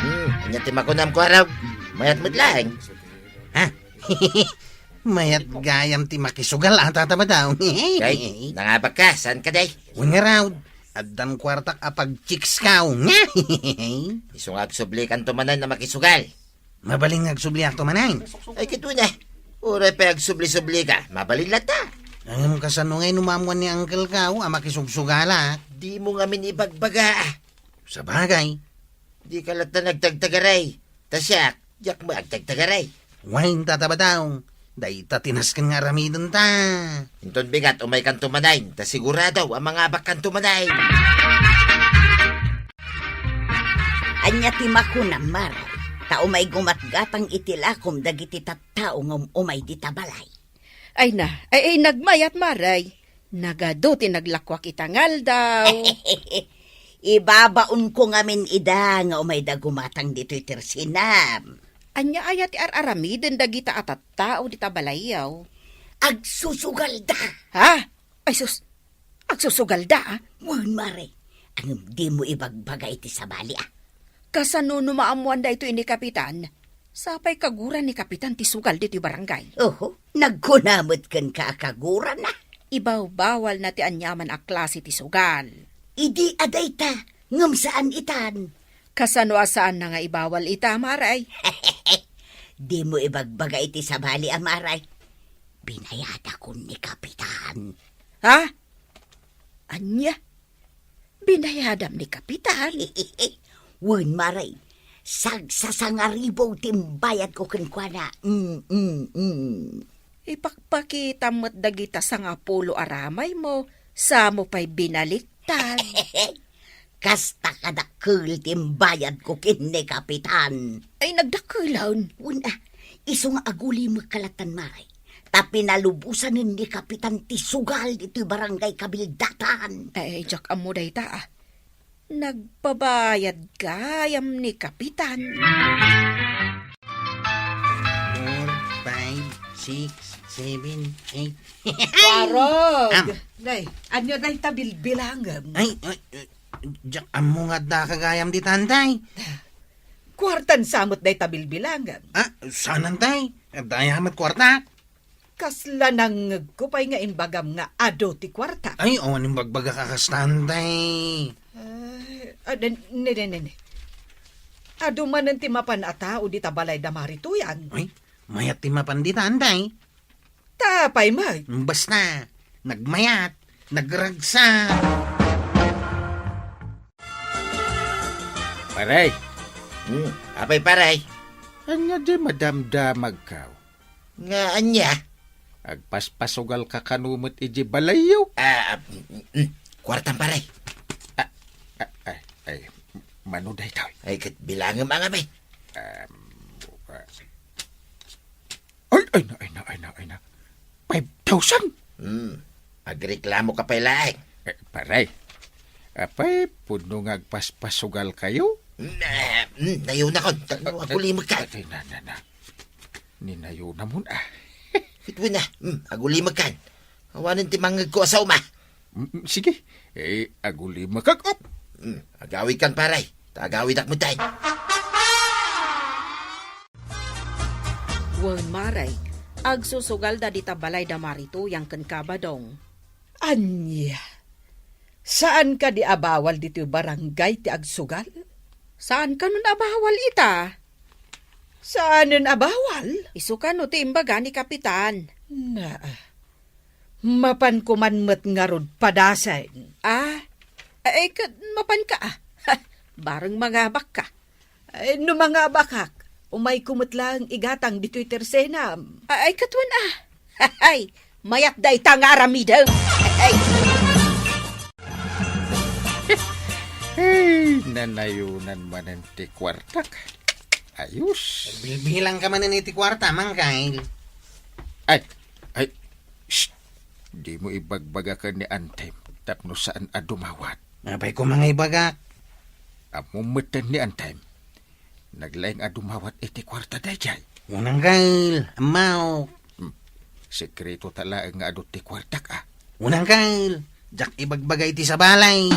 Hmm, ania ti makunam, Kuarog? Mayat met laeng. Ha? Mayat gayam ti makisugal a, Tata Badong. Kay, nangabak ka, saan ka, day? Wen ngarud, addan kuartak a pag-chicks ka. Isu nga agsublikanto manen a makisugal. Mabalin nga agsubliakto manen. Ay, kitaem a. Uray pay agsubli-subli ka, mabalin latta. Ngem kasano ngay no maammuan ni uncle ka a makisugsugalak? Dimo ngamin ibagbaga. Sabagay. Dika latta nagtagtagaray. Ta siak, diak met agtagtagaray. Wen, Tata Badong, dayta ti nasken nga aramidenta. Inton bigat, umaykanto manen, ta sigurado a mangabakkanto manen. Ania ti makunam, Mari? Ta umay gumatgatang iti lakom dagiti tattao nga um-umay dita balay. Ay na, ay, ay, nagmayat, Mari. Nagadu ti naglakuak ita nga aldaw. Ibabaonko ngamin ida nga umayda gumatang ditoy tersenam. Ania aya ti ar-aramiden dagita a tattao dita balayyo? Agsusugalda. Ha? Ay sus, agsusugalda, a? Wen, Mari. Ngem dimo ibagbaga iti sabali, a. Kasano no maammuan daytoy ni Kapitan? Sapay kaguran ni Kapitan ti sugal ditoy barangay. Oho, nagkuna met kenka a kaguranna. Ibawbawalna ti aniaman a klase ti sugal. Idi adda ita, ngem saan itan. Kasano a saanna nga ibawal ita, Mari? Dimo ibagbaga iti sabali, a, Mari. Binayadakon ni Kapitan. Ha? Ania? Binayadam ni Kapitan? Wen, Mari. Sagsasangaribu ti imbayadko kenkuana. Mm, mm, mm. Ipakpakitam met dagita sangapulo a ramaymo, sa mo pay binaliktad. Kasta kadakkel ti imbayadko ken ni Kapitan. Ay, nagdakkelen. Wen, a, isu nga agulimekka lattan, Mari. Ta pinalubosanen ni Kapitan ti sugal ditoy barangay Kabildatan. Ay, diak ammo dayta, a. Nagpabayad gayam ni Kapitan. Four, five, six, seven, eight. Kuarog! Am. Day, ania dayta bilbilangem? Ay, ay, ay, diak ammo nga adda ka gayam ditan, day. Kuartan sa met dayta bilbilangem? A, saan, day? Adda aya met kuarta. Kasla nangngegko pay nga imbagam nga adu ti kuarta. Ay, awan imbagbagak a kastan, day. Ay, a, ne, ne, ne, ne. Adu manen ti mapan a tao dita balay da Mari Tuyang. Ay, mayat ti mapan ditan, day. Ta apay met? Basta, nagmayat, nagragsak. Pare. Hmm, apay, pare? Ania di madamdamagkaw? Nga ania? Agpaspasugalka kano met iti balayyo? A, mm, mm, kuartam, pare. A, a, ay, ay, mano daytoy? Ay, ket bilangem a ngamin. Am, a, ay, ay na, ay na, ay na, ay na. Five thousand? Hmm. Agreklamoka pay laeng. E, pare. Apay, pudno nga agpaspasugalkayo? Mm, e, mm, nayunakon. Ta-, agulimekka. Ay, na, na, na. Ninayunamon, a. Ket wen a, mm, agulimekkan. Awanen ti mangngegko a saoma. Mm, mm, sige. E, agulimekak, op. Mm, agawidkan, pare. Ta agawidak met, tay. Wen, Mari, agsusugalda dita balay da Mari Tuyang ken Kabadong. Ania? Saan kadi a bawal ditoy barangay ti agsugal? Saan kanon a bawal ita? Saanen a bawal? Isu kano ti imbaga ni Kapitan. Naa. Mapanko man met ngarud padasen. A? Ay, ket mapanka, a. Bareng mangabakka. Ay, no mangabakak, umayko met laeng igatang ditoy tersenam. Ay, ket wen, a. Ay, Mayat dayta nga aramidek. Ay. Hey, nanayonan manen ti kuartak. Ayos. Bilbilang ka manen iti kuarta, Manggay. Ay, ay, shh. Dimo ibagbagaken ni Antem tapno saan a dumawat. Apay ko mangibagak? Ammom metten ni Antem. Naglaing a dumawat iti kuarta daydiay. Unang gail, ammaok. Hmm. Sekreto ta laeng nga adu ti kuartak, a. Unang gail, diak ibagbaga iti sabalay.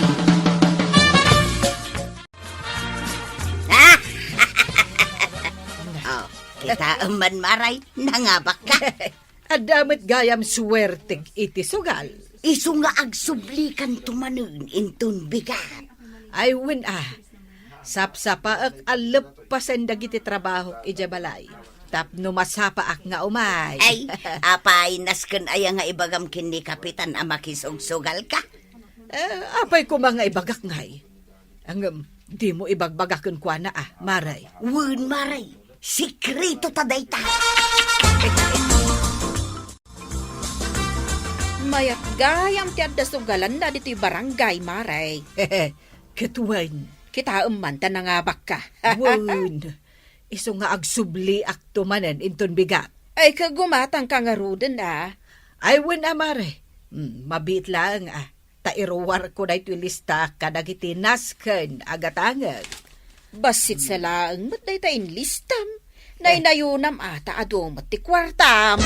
Oh, kitaem man, Maray, nangabak ka. Adda met gayam suwertek iti sugal. Isu nga agsublikanto manen inton bigat. Ay, wen a. Sapsapaek a leppasen dagiti trabahok idiay balay. Tapno masapaak nga umay. Ay, apay, nasken aya nga ibagam ken ni Kapitan a makisugsugal ka? Eh, apay koma nga ibagak ngay? Ngem, dimo ibagbaga kenkuana a, Maray. Wen, Maray. Sekreto ta dayta. Mayat gayam ti adda sugalanna ditoy barangay, Maray. Ket wen. Kitaem man ta nangabak ka. Wen. Isu nga agsubliakto manen inton bigat. Ay, ket gumatang ka ngaruden, a. Ay, wen a, Maray. Hmm, mabiit laeng a. Ta iruarko daytoy lista kadagiti nasken a gatangek. Bassit sa laeng met dayta inlistam. Naynayonam a ta adu met ti kuartam.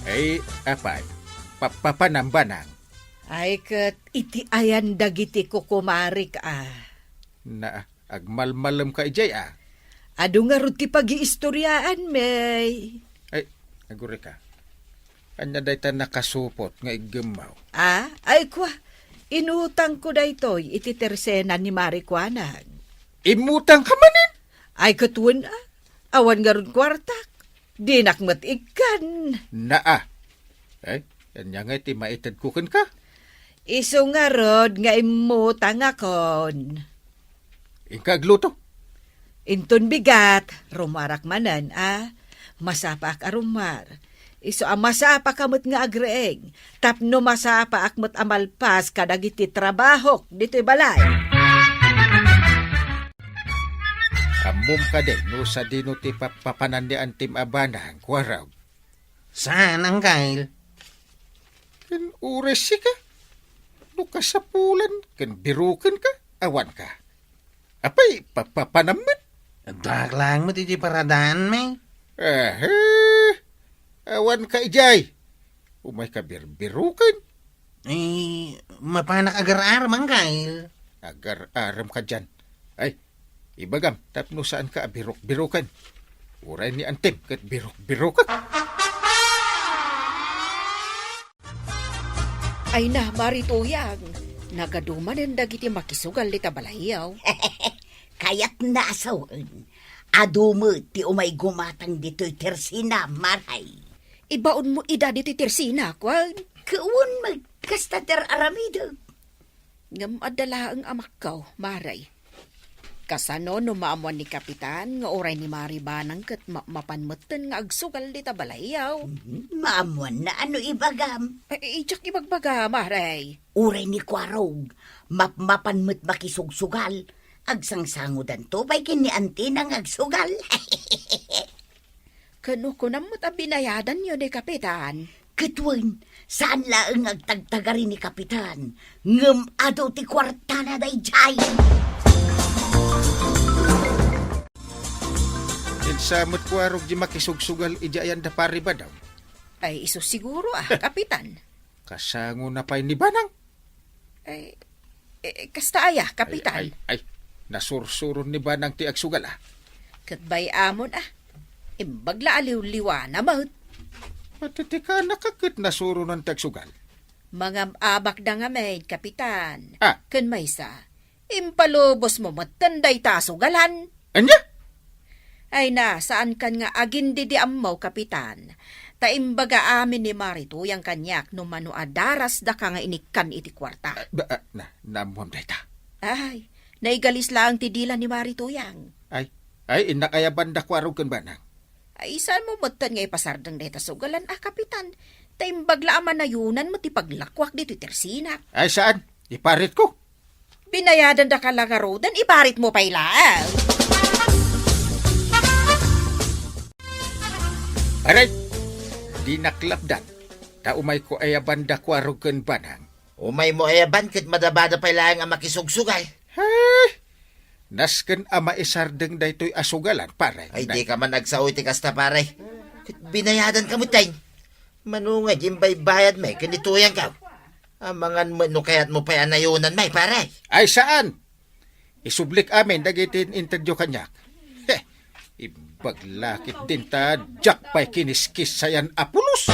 Ay, apay, papapanam banang? Ay, ket iti ayan dagiti kukumarik a. Na, agmalmalemka idiay a. Adu ngarud ti pagiistoriaan, may. Ay, agurika. Ania dayta nakasupot nga iggemmaw? A, ay kua, inutangko daytoy iti tersena ni Mari Kuanang. Immutangka manen? Ay, ket wen a. Awan ngarud kuartak. Dinak met ikkan. Naa. Ay, ania ngay ti maitedko kenka? Isu ngarud nga immutangakon. Inka agluto. Inton bigat, rumuarak manen, a. Masapaak a rumuar. Isu a masapaka met nga agreeng, tapno masapaak met a malpas kadagiti trabahok ditoy balay. Ammom kadi no sadino ti papapanan ni Antim a banang, kuarog? Saan, Anggail? Ken uray sika, no kasapulan ken birokenka, awanka. Apay, papapanam met? Addaak laeng met iti paradaan, may. Ahe, awanka idiay. Umayka birbiroken. Eh, mapanak agar-arem, Anggail. Agar-arem ka dian. Ay, ibagam, tapno saanka a birok-biroken. Uray ni Antim ket birok-birokek. Ay na, Mari Tuyang, nagadu manen dagiti makisugal dita balay, yaw. Kayatna a sawen, adu met ti umay gumatang ditoy tersina, Maray. Ibaonmo ida ditoy tersina, kuan? Ket wen met, kasta ti ar-aramidek. Ngem adda laeng a makkaw, Maray. Kasano no maammuan ni Kapitan nga uray ni Mari Banang ket ma-, mapan metten nga agsugal dita balay, yaw? Mhm, maammuanna a no ibagam. Ay, idiak ibagbaga, Maray. Uray ni Kuarog, mapmapan met makisugsugal. Agsangsangodanto pay ken ni Antina nga agsugal. Ken no kunam met a binayadanyo ni Kapitan? Ket wen, saan laeng nga agtagtagari ni Kapitan, ngem adu ti kuartana daydiay. Insa met Kuarog di makisugsugal idi ayan da paribadaw? Ay, isu siguro, a, Kapitan. Kasangona pay ni Banang? Ay, eh, kasta aya, Kapitan? Ay, ay, ay, nasursuron ni Banang ti agsugal, a. Ket bay-amon, a. Imbag la a liwliwana met. Matitikanak a ket nasuronan ti agsugal. Mangam-abakda ngamin, Kapitan. A. Ken maysa, impalubosmo metten dayta a sugalan. Ania? Ay na, saankan nga agindidi ammo, Kapitan. Ta imbaga amin ni Mari Tuyang kaniak no mano a darasdaka nga inikkan iti kuarta. Ah, ba, ah, na, naammoam dayta. Ay, naigalis laeng ti dila ni Mari Tuyang. Ay, Ay, innak aya banda kuarog ken banang. Ay, saan mo metten nga ipasardeng dayta sugalan a, Kapitan? Ta imbag la a manayunan met ti paglakuak ditoy tersinak. Ay, saan? Iparit ko. Binayadan da ka la ngaruden, iparit mo pay laeng. Aray! Di naklapdan. Ta umay ko aya banda kuarog ken banang. Umay mo aya ban ket madabada pay laeng a makisugsugal. He! Nasken a maisardeng daytoy a sugalan, pare. Ay, di ka man agsao iti kasta, pare. Ket binayadan ka met, tay. Mano nga di imbaybayad met ken ni Tuyang ka? Amangan met no kayat mo pay a nayunan met, pare. Ay, saan? Isublik amin dagiti in-interview kaniak. Heh, imbag la ket dinta, diak pay kiniskis sayan a pulos.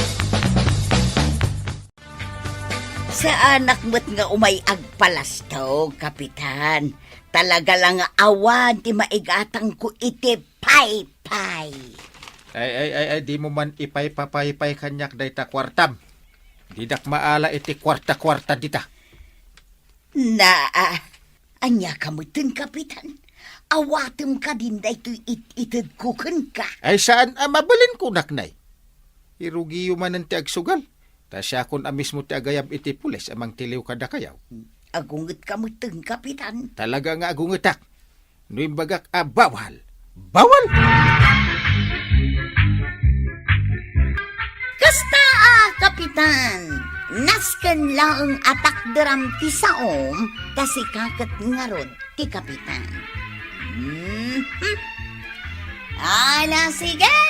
Saanak met nga umay agpalastog, Kapitan. Talaga la nga awan ti maigatangko iti paypay. Ay, ay, ay, ay, di mo man ipaypapaypay kaniak dayta kuartam. Didak maala iti kuarta-kuarta dita. Na, ah, ania ka metten, Kapitan? Awatem kadin daytoy it-itedko kenka. Ay, saan a mabalin kunak, nay? Irugiyo manen ti agsugal. Ta siakon a mismo ti agayab iti pulis a mangtiliw kadakayo. Agunget ka metten, Kapitan. Talaga nga agungetak. No imbagak a bawal, bawal! Kasta a, Kapitan, nasken laeng a takderam ti saom, ta sika ket ngarud ti Kapitan. Mhm. Ala, sige!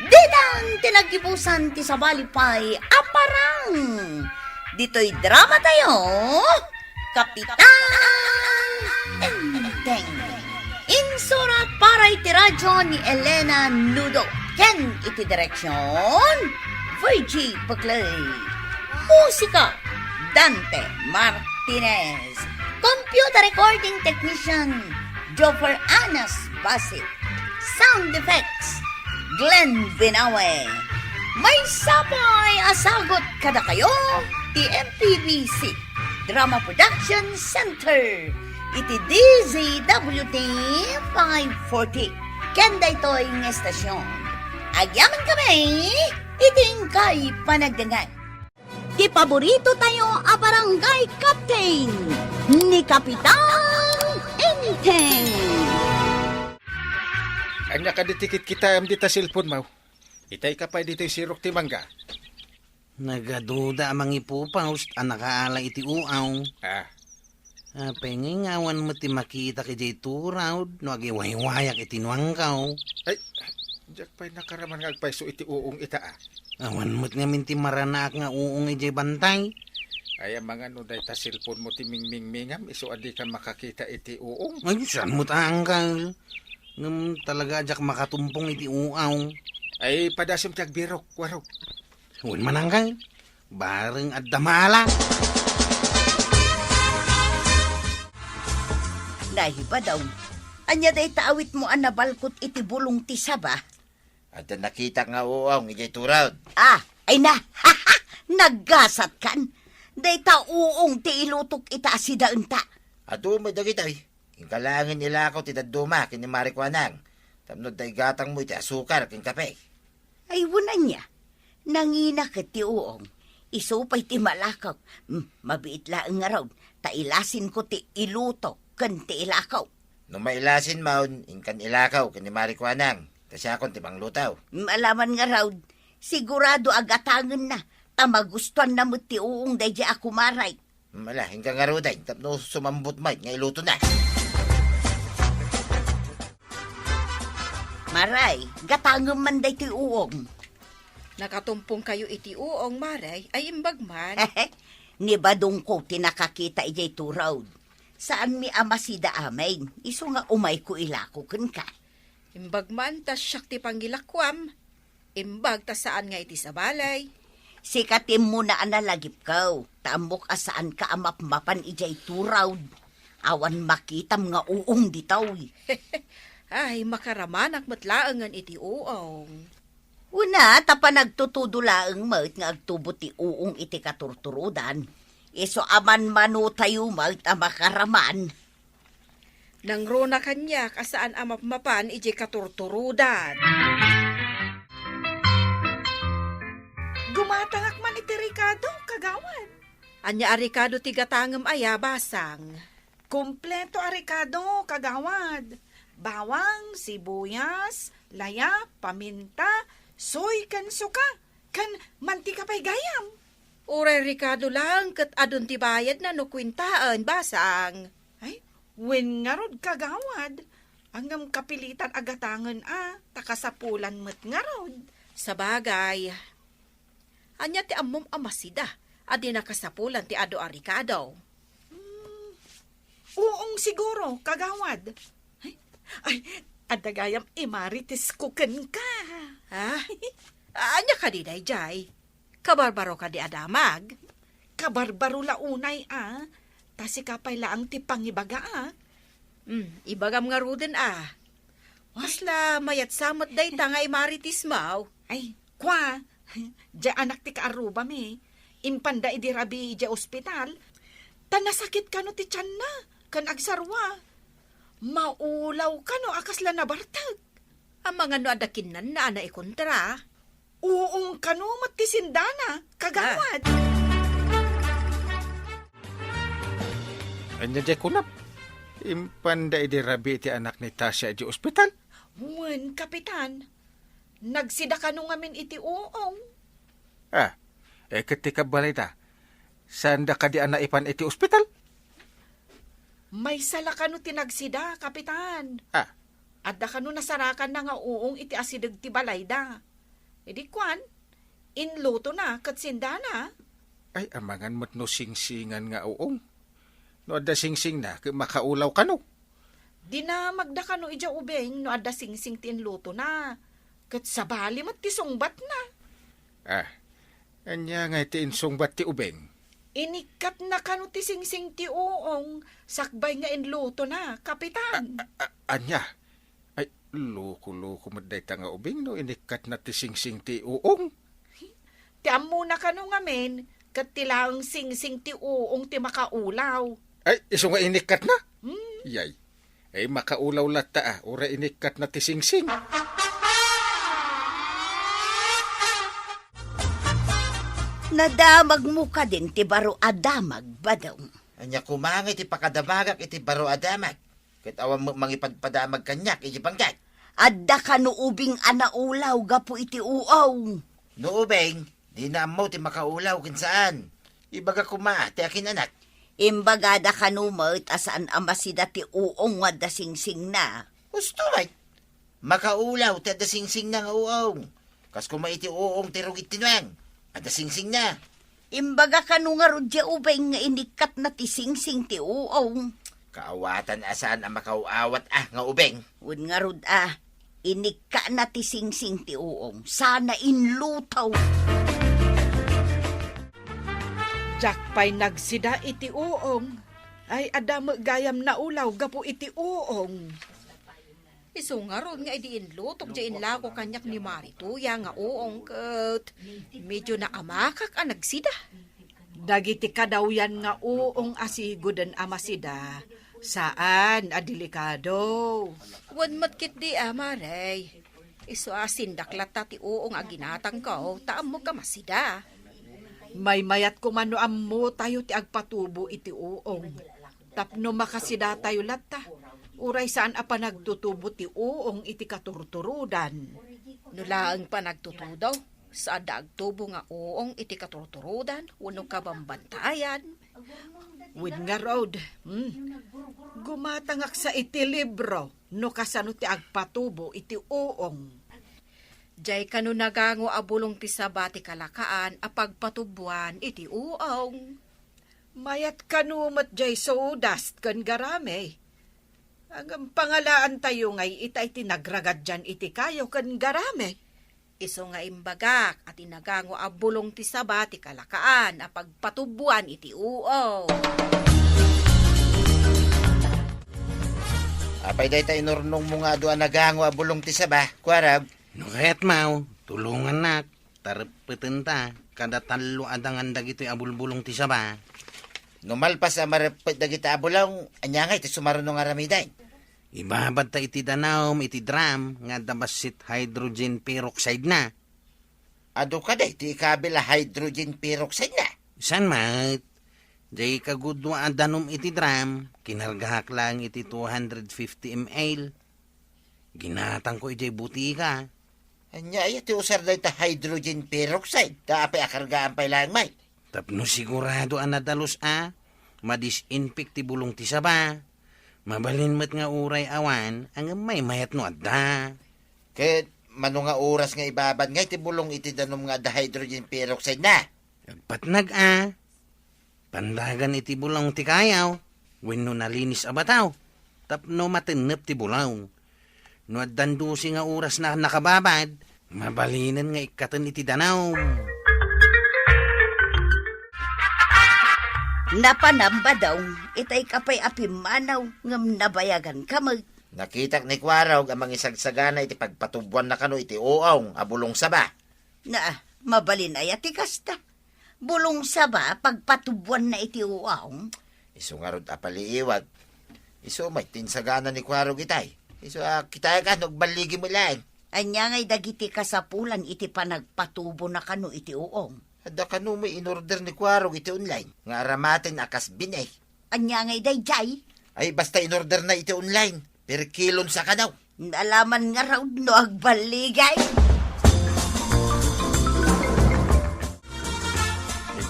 Ditan ti naggibusan ti sabali pay a parang ditoy drama tayo, Kapitan Enteng. Insurat para iti radyo ni Elena Nudo ken iti direksyon, Virgie Peclay. Musika, Dante Martinez. Computer recording technician, Joffer Anas Basit. Sound effects, Glenn Binawe. Maysa pay a sagut kadakayo ti M P B C Drama Production Center iti D Z W T five forty. Ken daytoy nga estasyon, agyamankami iti inkay panagdengngeg. Ti paborito tayo a barangay captain, ni Kapitan Enteng. Ania kadi ti kitkitaem dita cellphone mo? Itay ka pay ditoy sirok ti mangga. Nagaduda a mangipupaus a nakaala iti uaw. Ah. Apay ngay nga awan met ti makitak idiay turaod no agiwaywayak iti nuangkaw? Ay, diak pay nakaraman nga agpayso iti uong ita, ah. Awan met ngamin ti maranaak nga uong idiay bantay. Ay, amangan no dayta cellphone mo ti mingmingmingam, isu a dika makakita iti uong. Ay, saan met a, Uncle? Ngem talaga a diak makatumpong iti uaw. Ay, padasem ti agbirok, warok. Wen man, Uncle. Bareng adda maala. Naiba daw. Ania dayta awitmo a nabalkot iti bulong ti saba? Adda nakitak nga uong idiay turaod. Ah, ay na. Naggasatkan. Dayta uong ti ilutok ita a sidaenta. Adu met dagitoy. Inka laengen ilakaw ti dadduma ken ni Mari Kuanang tapno adda igatangmo iti asukar ken kape. Ay, wen ania? Nangina ket ti uong. Isu pay ti malakaw. Hmm, mabiit laeng ngarud, ta ilasinko ti ilutok ken ti ilakaw. No mailasin man, inkan ilakaw ken ni Mari Kuanang, ta siakon ti mangluto. Hmm, ala man ngarud, sigurado a gatangenna, ta magustuanna met ti uong daydiay a kumaray. Ala, inka ngaruden tapno sumambot met nga ilutona. Maray, gatangem man daytoy uong. Nakatumpong kayo iti uong, Maray, ay imbag man. Ni badongko ti nakakita idiay turaod. Saanmi a masida amin, isu nga umayko ilako kenka. Imbag man ta siak ti pangilakuam. Imbag ta saan nga iti sabali. Sika ti immuna a nalagipko, ta ammok a saanka a mapmapan idiay turaod. Awan makitam nga uong ditoy. Ay, makaramanak met laengen iti uong. Una, ta panagtutudo laeng met nga agtubo ti uong iti katurturodan. Isu a manmanotayo met a makaraman. Nangruna kaniak a saan a mapmapan idiay katurturodan. Gumatangak man iti rekado, kagawad. Ania a rekado ti gatangem aya, basang? Kompleto a rekado, kagawad. Bawang, sibuyas, layap, paminta, soy, ken suka, ken mantika pay gayam. Uray rekado lang ket adun ti bayadna no kuentaen, basang. Ay, wen ngarud, kagawad. Ngem kapilitan a gatangen a, ta kasapulan met ngarud. Sabagay. Ania ti ammom a masida a di nakasapulan ti adu a rekado? Hmm, uong siguro, kagawad. Ay, ay, adda gayam imarites ko kenka. Ha? Ania kadi daydiay? Kabarbaro kadi a damag? Kabarbaro la unay a, ta sika pay laeng ti pangibagaak. Hmm, ibagam ngaruden a. Ay. Kasla mayat sa met dayta nga imarites mo? Ay, kua, diay anak ti kaarrubami. Impanda idi rabii idiay ospital. Ta nasakit kano ti tianna, ken agsarua. Maulaw kano a kasla nabartek. Amangan no adda kinnanna a naikontra. Uong kano met ti sendana, kagawad. Ah. Ania diay kunam? Impanda idi rabii ti anak ni Tasia idiay ospital? Wen, Kapitan. Nagsida kano ngamin iti uong. Ah, eh, ket ti kabbalayda, saanda kadi a naipan iti ospital? Maysa la kano ti nagsida, Kapitan. Ah. Adda kano nasarakanna nga uong iti asideg ti balayda. Idi kuan, inlutona ket sendana. Ay, amangan met no singsingan nga uong. No adda singsingna, ket makaulaw kano. Dinamagda kano idiay ubing no adda singsing ti inlutona. Ket sabali met ti sungbatna. Ah, ania ngay ti insungbat ti ubing? Inikkatna kano ti singsing ti uong sakbay nga inlutona, Kapitan. A-, a-, ania? Ay, loko-loko met dayta nga ubing no inikkatna ti singsing ti uong. Ti ammona kano ngamin, ket ti laeng singsing ti uong ti makaulaw. Ay, isu nga inikkatna? Hmm. Yay. Ay, makaulaw latta a, uray inikkatna ti singsing. Nadamagmo kadin ti baro a damag, Badong? Ania koma ngay ti pakadamagak iti baro a damag? Ket awan met mangipadpadamag kaniak iti panggad. Adda kano ubing a naulaw gapu iti uong? No ubing, dina ammo ti makaulaw ken saan. Ibaga koma ti akin-anak. Imbagada kano met a saan a masida ti uong nga adda singsingna. Husto met. Makaulaw ti adda singsingna nga uong. Kas koma iti uong ti rugit ti nueng, adda singsingna. Imbaga kano ngarud diay ubing nga inikkatna ti singsing ti uong? Kaawatan a saan a makaaw-awat a nga ubing. Wen ngarud a, inikkatna ti singsing ti uong, sana inlutaw. Diak pay nagsida iti uong. Ay, adda met gayam naulaw gapu iti uong. Isu ngarud nga idi inlutok diay inlako kaniak ni Marituya nga uong ket medio naamakak a nagsida. Dagiti kadawyan nga uong a sigoden a masida, saan a delikado. Wen met ketdi a, Mare. Isu a sindak latta ti uong a ginatangko, ta ammok a masida. Maymayat koma no ammotayo ti agpatubo iti uong. Tapno makasidatayo latta, uray saan a panagtutubo ti uong iti katurturodan. No laeng panagtutudo, saanda agtubo nga uong iti katurturodan wenno kabambantayan. Wen ngarud, hmm, gumatangak sa iti libro no kasano ti agpatubo iti uong. Diay kano nagango a bulong ti saba ti kalakaan a pagpatuboan iti uong. Mayat kano met diay sawdust ken garame. Ngem pangalaantayo ngay ita iti nagragadian iti kayo ken garame. Isu nga imbagak a ti nagango a bulong ti saba ti kalakaan a pagpatuboan iti uong. Apay dayta inurnongmo nga adu a nagango a bulong ti saba, kuarog? No kayatmo, tulongannak. Tareppetenta kada tallo a dangan dagitoy a bulbulong ti saba. No malpas a mareppet dagita a bulong, ania ngay ti sumaruno nga aramiden? Ibabadta iti danum iti drum nga adda bassit hydrogen peroxide na. Adu kadi ti ikabil a hydrogen peroxide na? Saan met? Jay kagudua a danum iti drum, kinargahak lang iti two hundred fifty M L. Ginatangko idiay butika. Ania aya ti usar dayta hydrogen peroxide? Ta apay a kargaan pay laeng met? Tapno sigurado a nadalus a, madisinfect ti bulong ti saba. Mabalin met nga uray awan, ngem maymayat no adda. Ket mano nga oras nga ibabad ngay ti bulong iti danum nga adda hydrogen peroxide na? Agpatnag a. Pandagan iti bulong ti kayaw, wenno nalinis a bataw, tapno matennep ti bulong. No addan dose nga oras na nakababad, mabalinen nga ikkaten iti danum. Napanam, Badong, itay ka pay a pimmanaw ngem nabayaganka met. Nakitak ni Kuarog a mangisagsagana iti pagpatubuanna kano iti uong a bulong saba. Na, mabalin aya ti kasta? Bulong saba, pagpatubuanna iti uong? Isu ngarud a paliiwag. Isu met ti insagana ni Kuarog itay. Isu a kitaek a no agballigi met laeng. Ania ngay dagiti kasapulan iti panagpatubona kano iti uong? Adda kano met inorder ni Kuarog iti online nga aramaten a kas bine. Ania ngay daydiay? Ay, basta inorderna iti online. Per kilon sa kadaw. Nalaman ngarud no agballigay.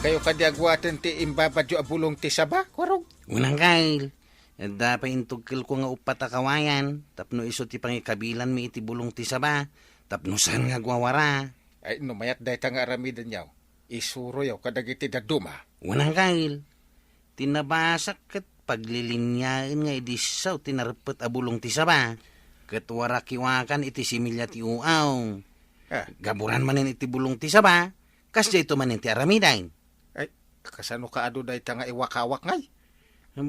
Kayo kadi aguaten ti imbabadyo a bulong ti saba, Kuarog? Unang kail, adda pay intugkelko nga uppat a kawayan, tapno isu ti pangikabilanmi iti bulong ti saba, tapno saan nga agwawara. Ay, no mayat dayta nga aramidenyo, isuroyo kadagiti dadduma. Unang kail, ti nabasak ket paglilinyaan nga idi saw ti nareppet a bulong ti saba, ket warakiwakan iti similya ti uaw. Ah. Gaburan manen iti bulong ti saba, kasdiay to manen ti aramiden. Ay, kasano kaadu dayta nga iwakawak ngay?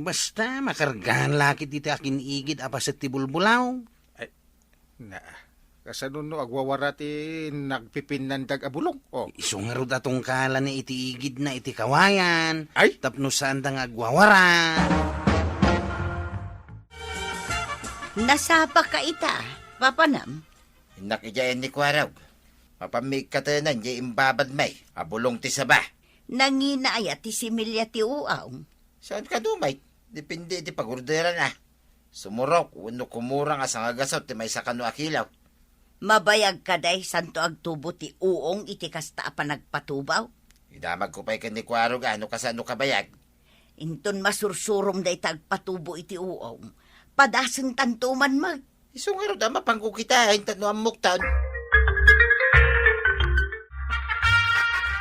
Basta, makargaan lakit iti akin-igid a paset ti bulbulaw. Ay, na, kasano no agwawara ti nagpipinnandag a bulong? Oh. Isu ngarud a tungkalanna iti igidna iti kawayan. Ay? Tapno saanda nga agwawara. Nasapa ka ita, papanam? Innak idiay ni Kuarog. Mapanmi ikkatenan diay imbabadmi a bulong ti saba. Nangina aya ti similya ti uaw? Saan kano met? Depende iti pagorderan a. Sumurok wenno kumurang a sangagasut ti maysa kano a kilo. Mabayag kadi santo agtubo ti uong iti kasta a panagpatubo? Idamagko pay ken ni Kuarog a no kasano kabayag. Inton masursurom dayta agpatubo iti uong, padasentanto man met. Isu ngarud a mapanko kitaen tapno ammoktan.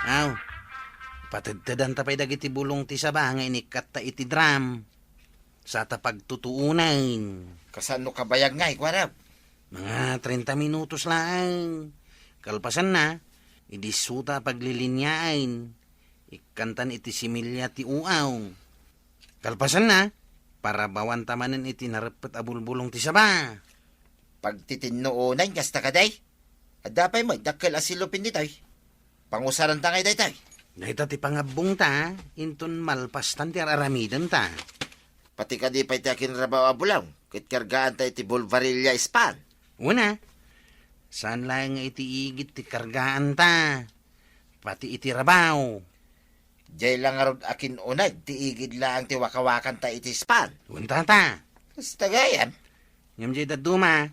Aw, patedtedanta pay dagiti bulong ti saba nga inikkatta iti drum. Sata pagtutuonen. Kasano kabayag ngay, Kuarog? Mga treinta minutos laeng. Kalpasanna, idi suta paglilinyaan. Ikkantan iti similya ti uaw. Kalpasanna, parabawanta manen iti nareppet a bulbulong ti saba. Pagtitinnoon, kasta kadi? Adda pay met dakkel a silupin ditoy. Pangusaranta ngay daytoy. Dayta ti pangabbongta, inton malpastan ti ar-aramidenta. Pati kadi pay ti akinrabaw a bulong, ket kargaanta iti bulvarilya span. Una, saan laeng nga iti igid ti kargaanta, pati iti rabaw. Diay la ngarud a kin-uneg ti igid laeng ti wakawakanta iti span. Wen, tata. Kasta gayam. Ngem diay dadduma,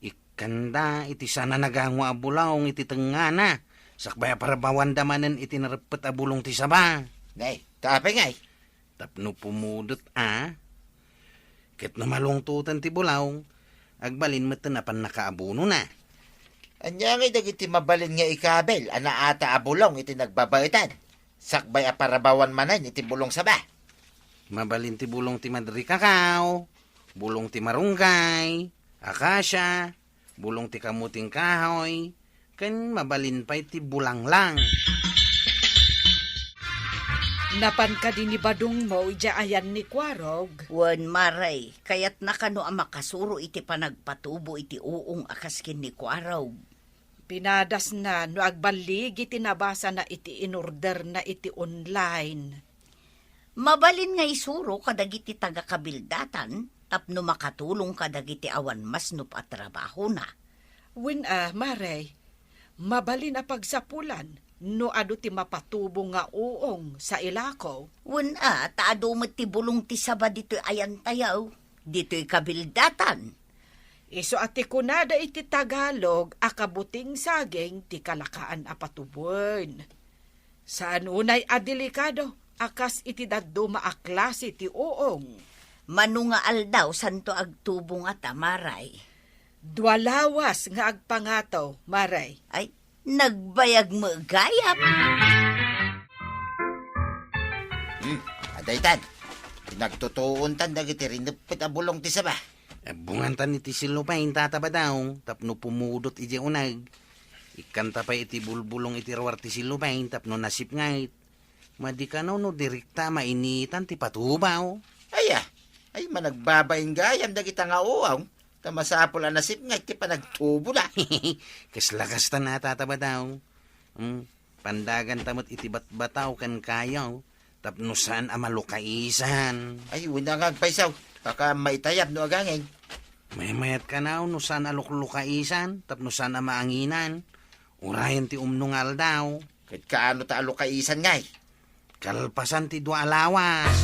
ikkanda iti saan a nagango a bulong iti tengngana, sakbay a parabawanda manen iti nareppet a bulong ti saba. Nay, ta apay ngay? Tapno pumudot a. Ket no malungtoten ti bulong, agbalin metten a pannakaabunona. Ania ngay dagiti mabalin nga ikabil a naata a bulong iti nagbabaetan, sakbay a parabawan manen iti bulong saba? Mabalin ti bulong ti madrikakaw, bulong ti marunggay, akasia, bulong ti kamuting kahoy, ken mabalin pay ti bulanglang. Napan kadi ni Badong mo idiay ayan ni Kuarog? Wen, Mare, kayatna kano a makasuro iti panagpatubo iti uong a kas ken ni Kuarog. Pinadasna no agballigi ti nabasana iti inorderna iti online. Mabalin nga isuro kadagiti taga-kabildatan, tapno makatulong kadagiti awan masnop a trabahona. Wen a, Mare, mabalin a pagsapulan no adu ti mapatubo nga uong sa ilako. Wen a, ta adu met ti bulong ti saba ditoy ayantayo, ditoy kabildatan. Isu a ti kunada iti Tagalog a kabuting saging ti kalakaan a patuboen. Saan unay a delikado a kas iti dadduma a klase ti uong. Mano nga aldaw santo agtubo ngata, Mare? Dua lawas nga agpangato, Mare. Ay, nagbayag met gayam. Hmm, adaytan. Pinagtutuontan dagiti rineppet a bulong ti saba. Abbungantan iti sellophane, Tata Badong, tapno pumudot idiay uneg. Ikkanta pay iti bulbulong iti ruar ti sellophane tapno nasipnget. Madi kano no direkta mainitan ti patubo. Aya, ay managbabain gayam dagita nga uong, ta masapul a nasipnget ti panagtubona. Kasla kasta a, Tata Badong. Hmm, pandaganta met iti batbataw ken kayo, tapno saan a malukaisan. Ay, wen a nga agpayso, kaka maitayab no agangin. Maymayat kano no saan a luklukaisan, tapno saan a maanginan. Urayen ti umno nga aldaw. Ket kaano ta alukaisan ngay? Kalpasan ti dua a lawas.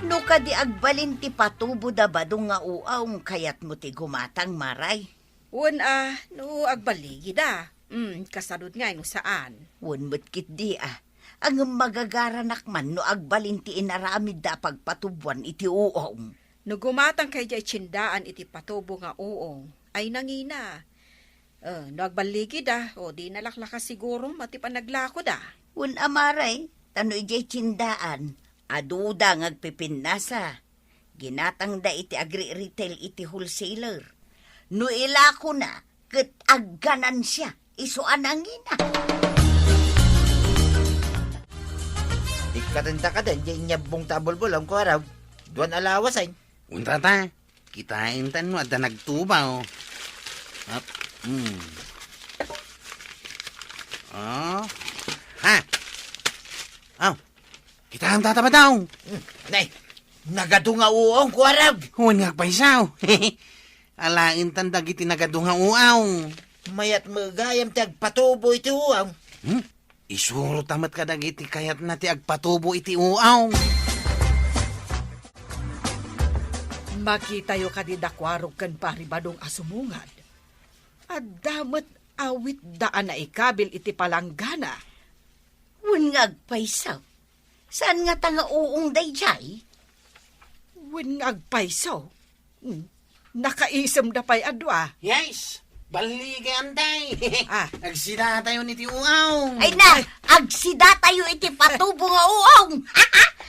No kadi agbalin ti patubo da Badong nga uong, kayatmo ti gumatang, Mare? Wen a, no agballigida. Mm, kasadut ngay no saan. Wen met ketdi a. Ngem magagaranak man no agbalin ti inaramidda a pagpatuboan iti uong. No gumatangka idiay tiendaan iti patubo nga uong, ay nangina. Eh, no agballigida, o di nalaklaka siguro, mati panaglakoda. Wen a, Mare, ta no idiay tiendaan, aduda nga agpipinnasa. Ginatangda iti agri-retail iti wholesaler. No ilakona, ket agganansia, isu a nangina. Ikkatenta kaden, diay inyabbongta a bulbulong, Kuarog. Dua a lawasen. Wen, Tata, kitaenta no adda nagtubo. Ap, hmm. Oh. Ha? Aw, kitaem, Tata Badong. Hmm, nay, nagadu nga uong, Kuarog. Wen nga agpayso. Alaentan dagiti nagadu nga uong. Mayat met gayam ti agpatubo iti uong. Hmm? Isurota met kadagiti kayatna ti agpatubo iti uong. Makitayo kadi da Kuarog ken Pari Badong a sumungad. Adda met awitda a naikabil iti palanggana. Wen nga agpayso. Saan ngata nga uong daydiay? Wen nga agpayso. Hmm. Nakaisemda pay a dua. Yes! Balligay, Antay! Ah. Agsidatayon iti uong! Ay na! Ay. Agsidatayo iti patubo nga uong!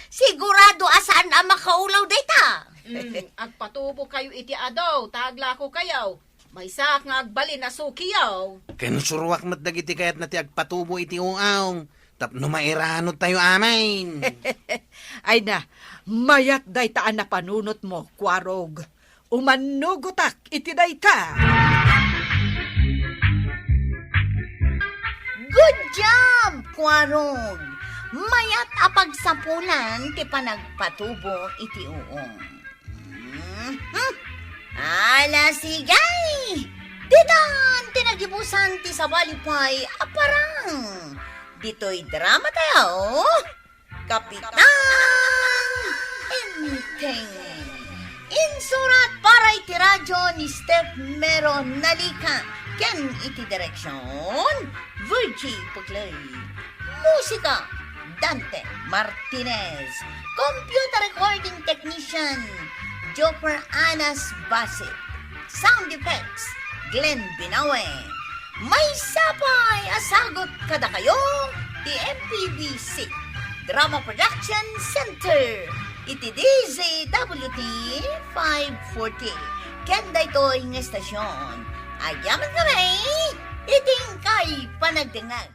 Sigurado a saan a makaulaw dayta! Mm, agpatubo kayo iti adu, ta aglako kayo. Maysaak nga agbalin a sukiyo. Ken suruak met dagiti kayatna ti agpatubo iti uong, tapno mairanod tayo amin. Ay na, mayat dayta a napanunotmo, Kuarog. Umannugotak iti dayta. Good job, Kuarog! Mayat a pagsapulan ti panagpatubo iti uong. Mhm. Ala, sige! Ditan ti nagibusan ti sabali pay a parang. Ditoy drama tayo, Kapitan Enteng. Insurat para iti radyo ni Steph Mero Nalica ken iti direksyon, Virgie Puclay. Musika, Dante Martinez. Computer recording technician, Joper Anas Basit. Sound effects, Glenn Binawe. Maysa pay a sagut kadakayo ti M P B C Drama Production Center iti D Z W T five forty. Ken daytoy nga estasyon, agyaman kami iti inkay panagdengngeg.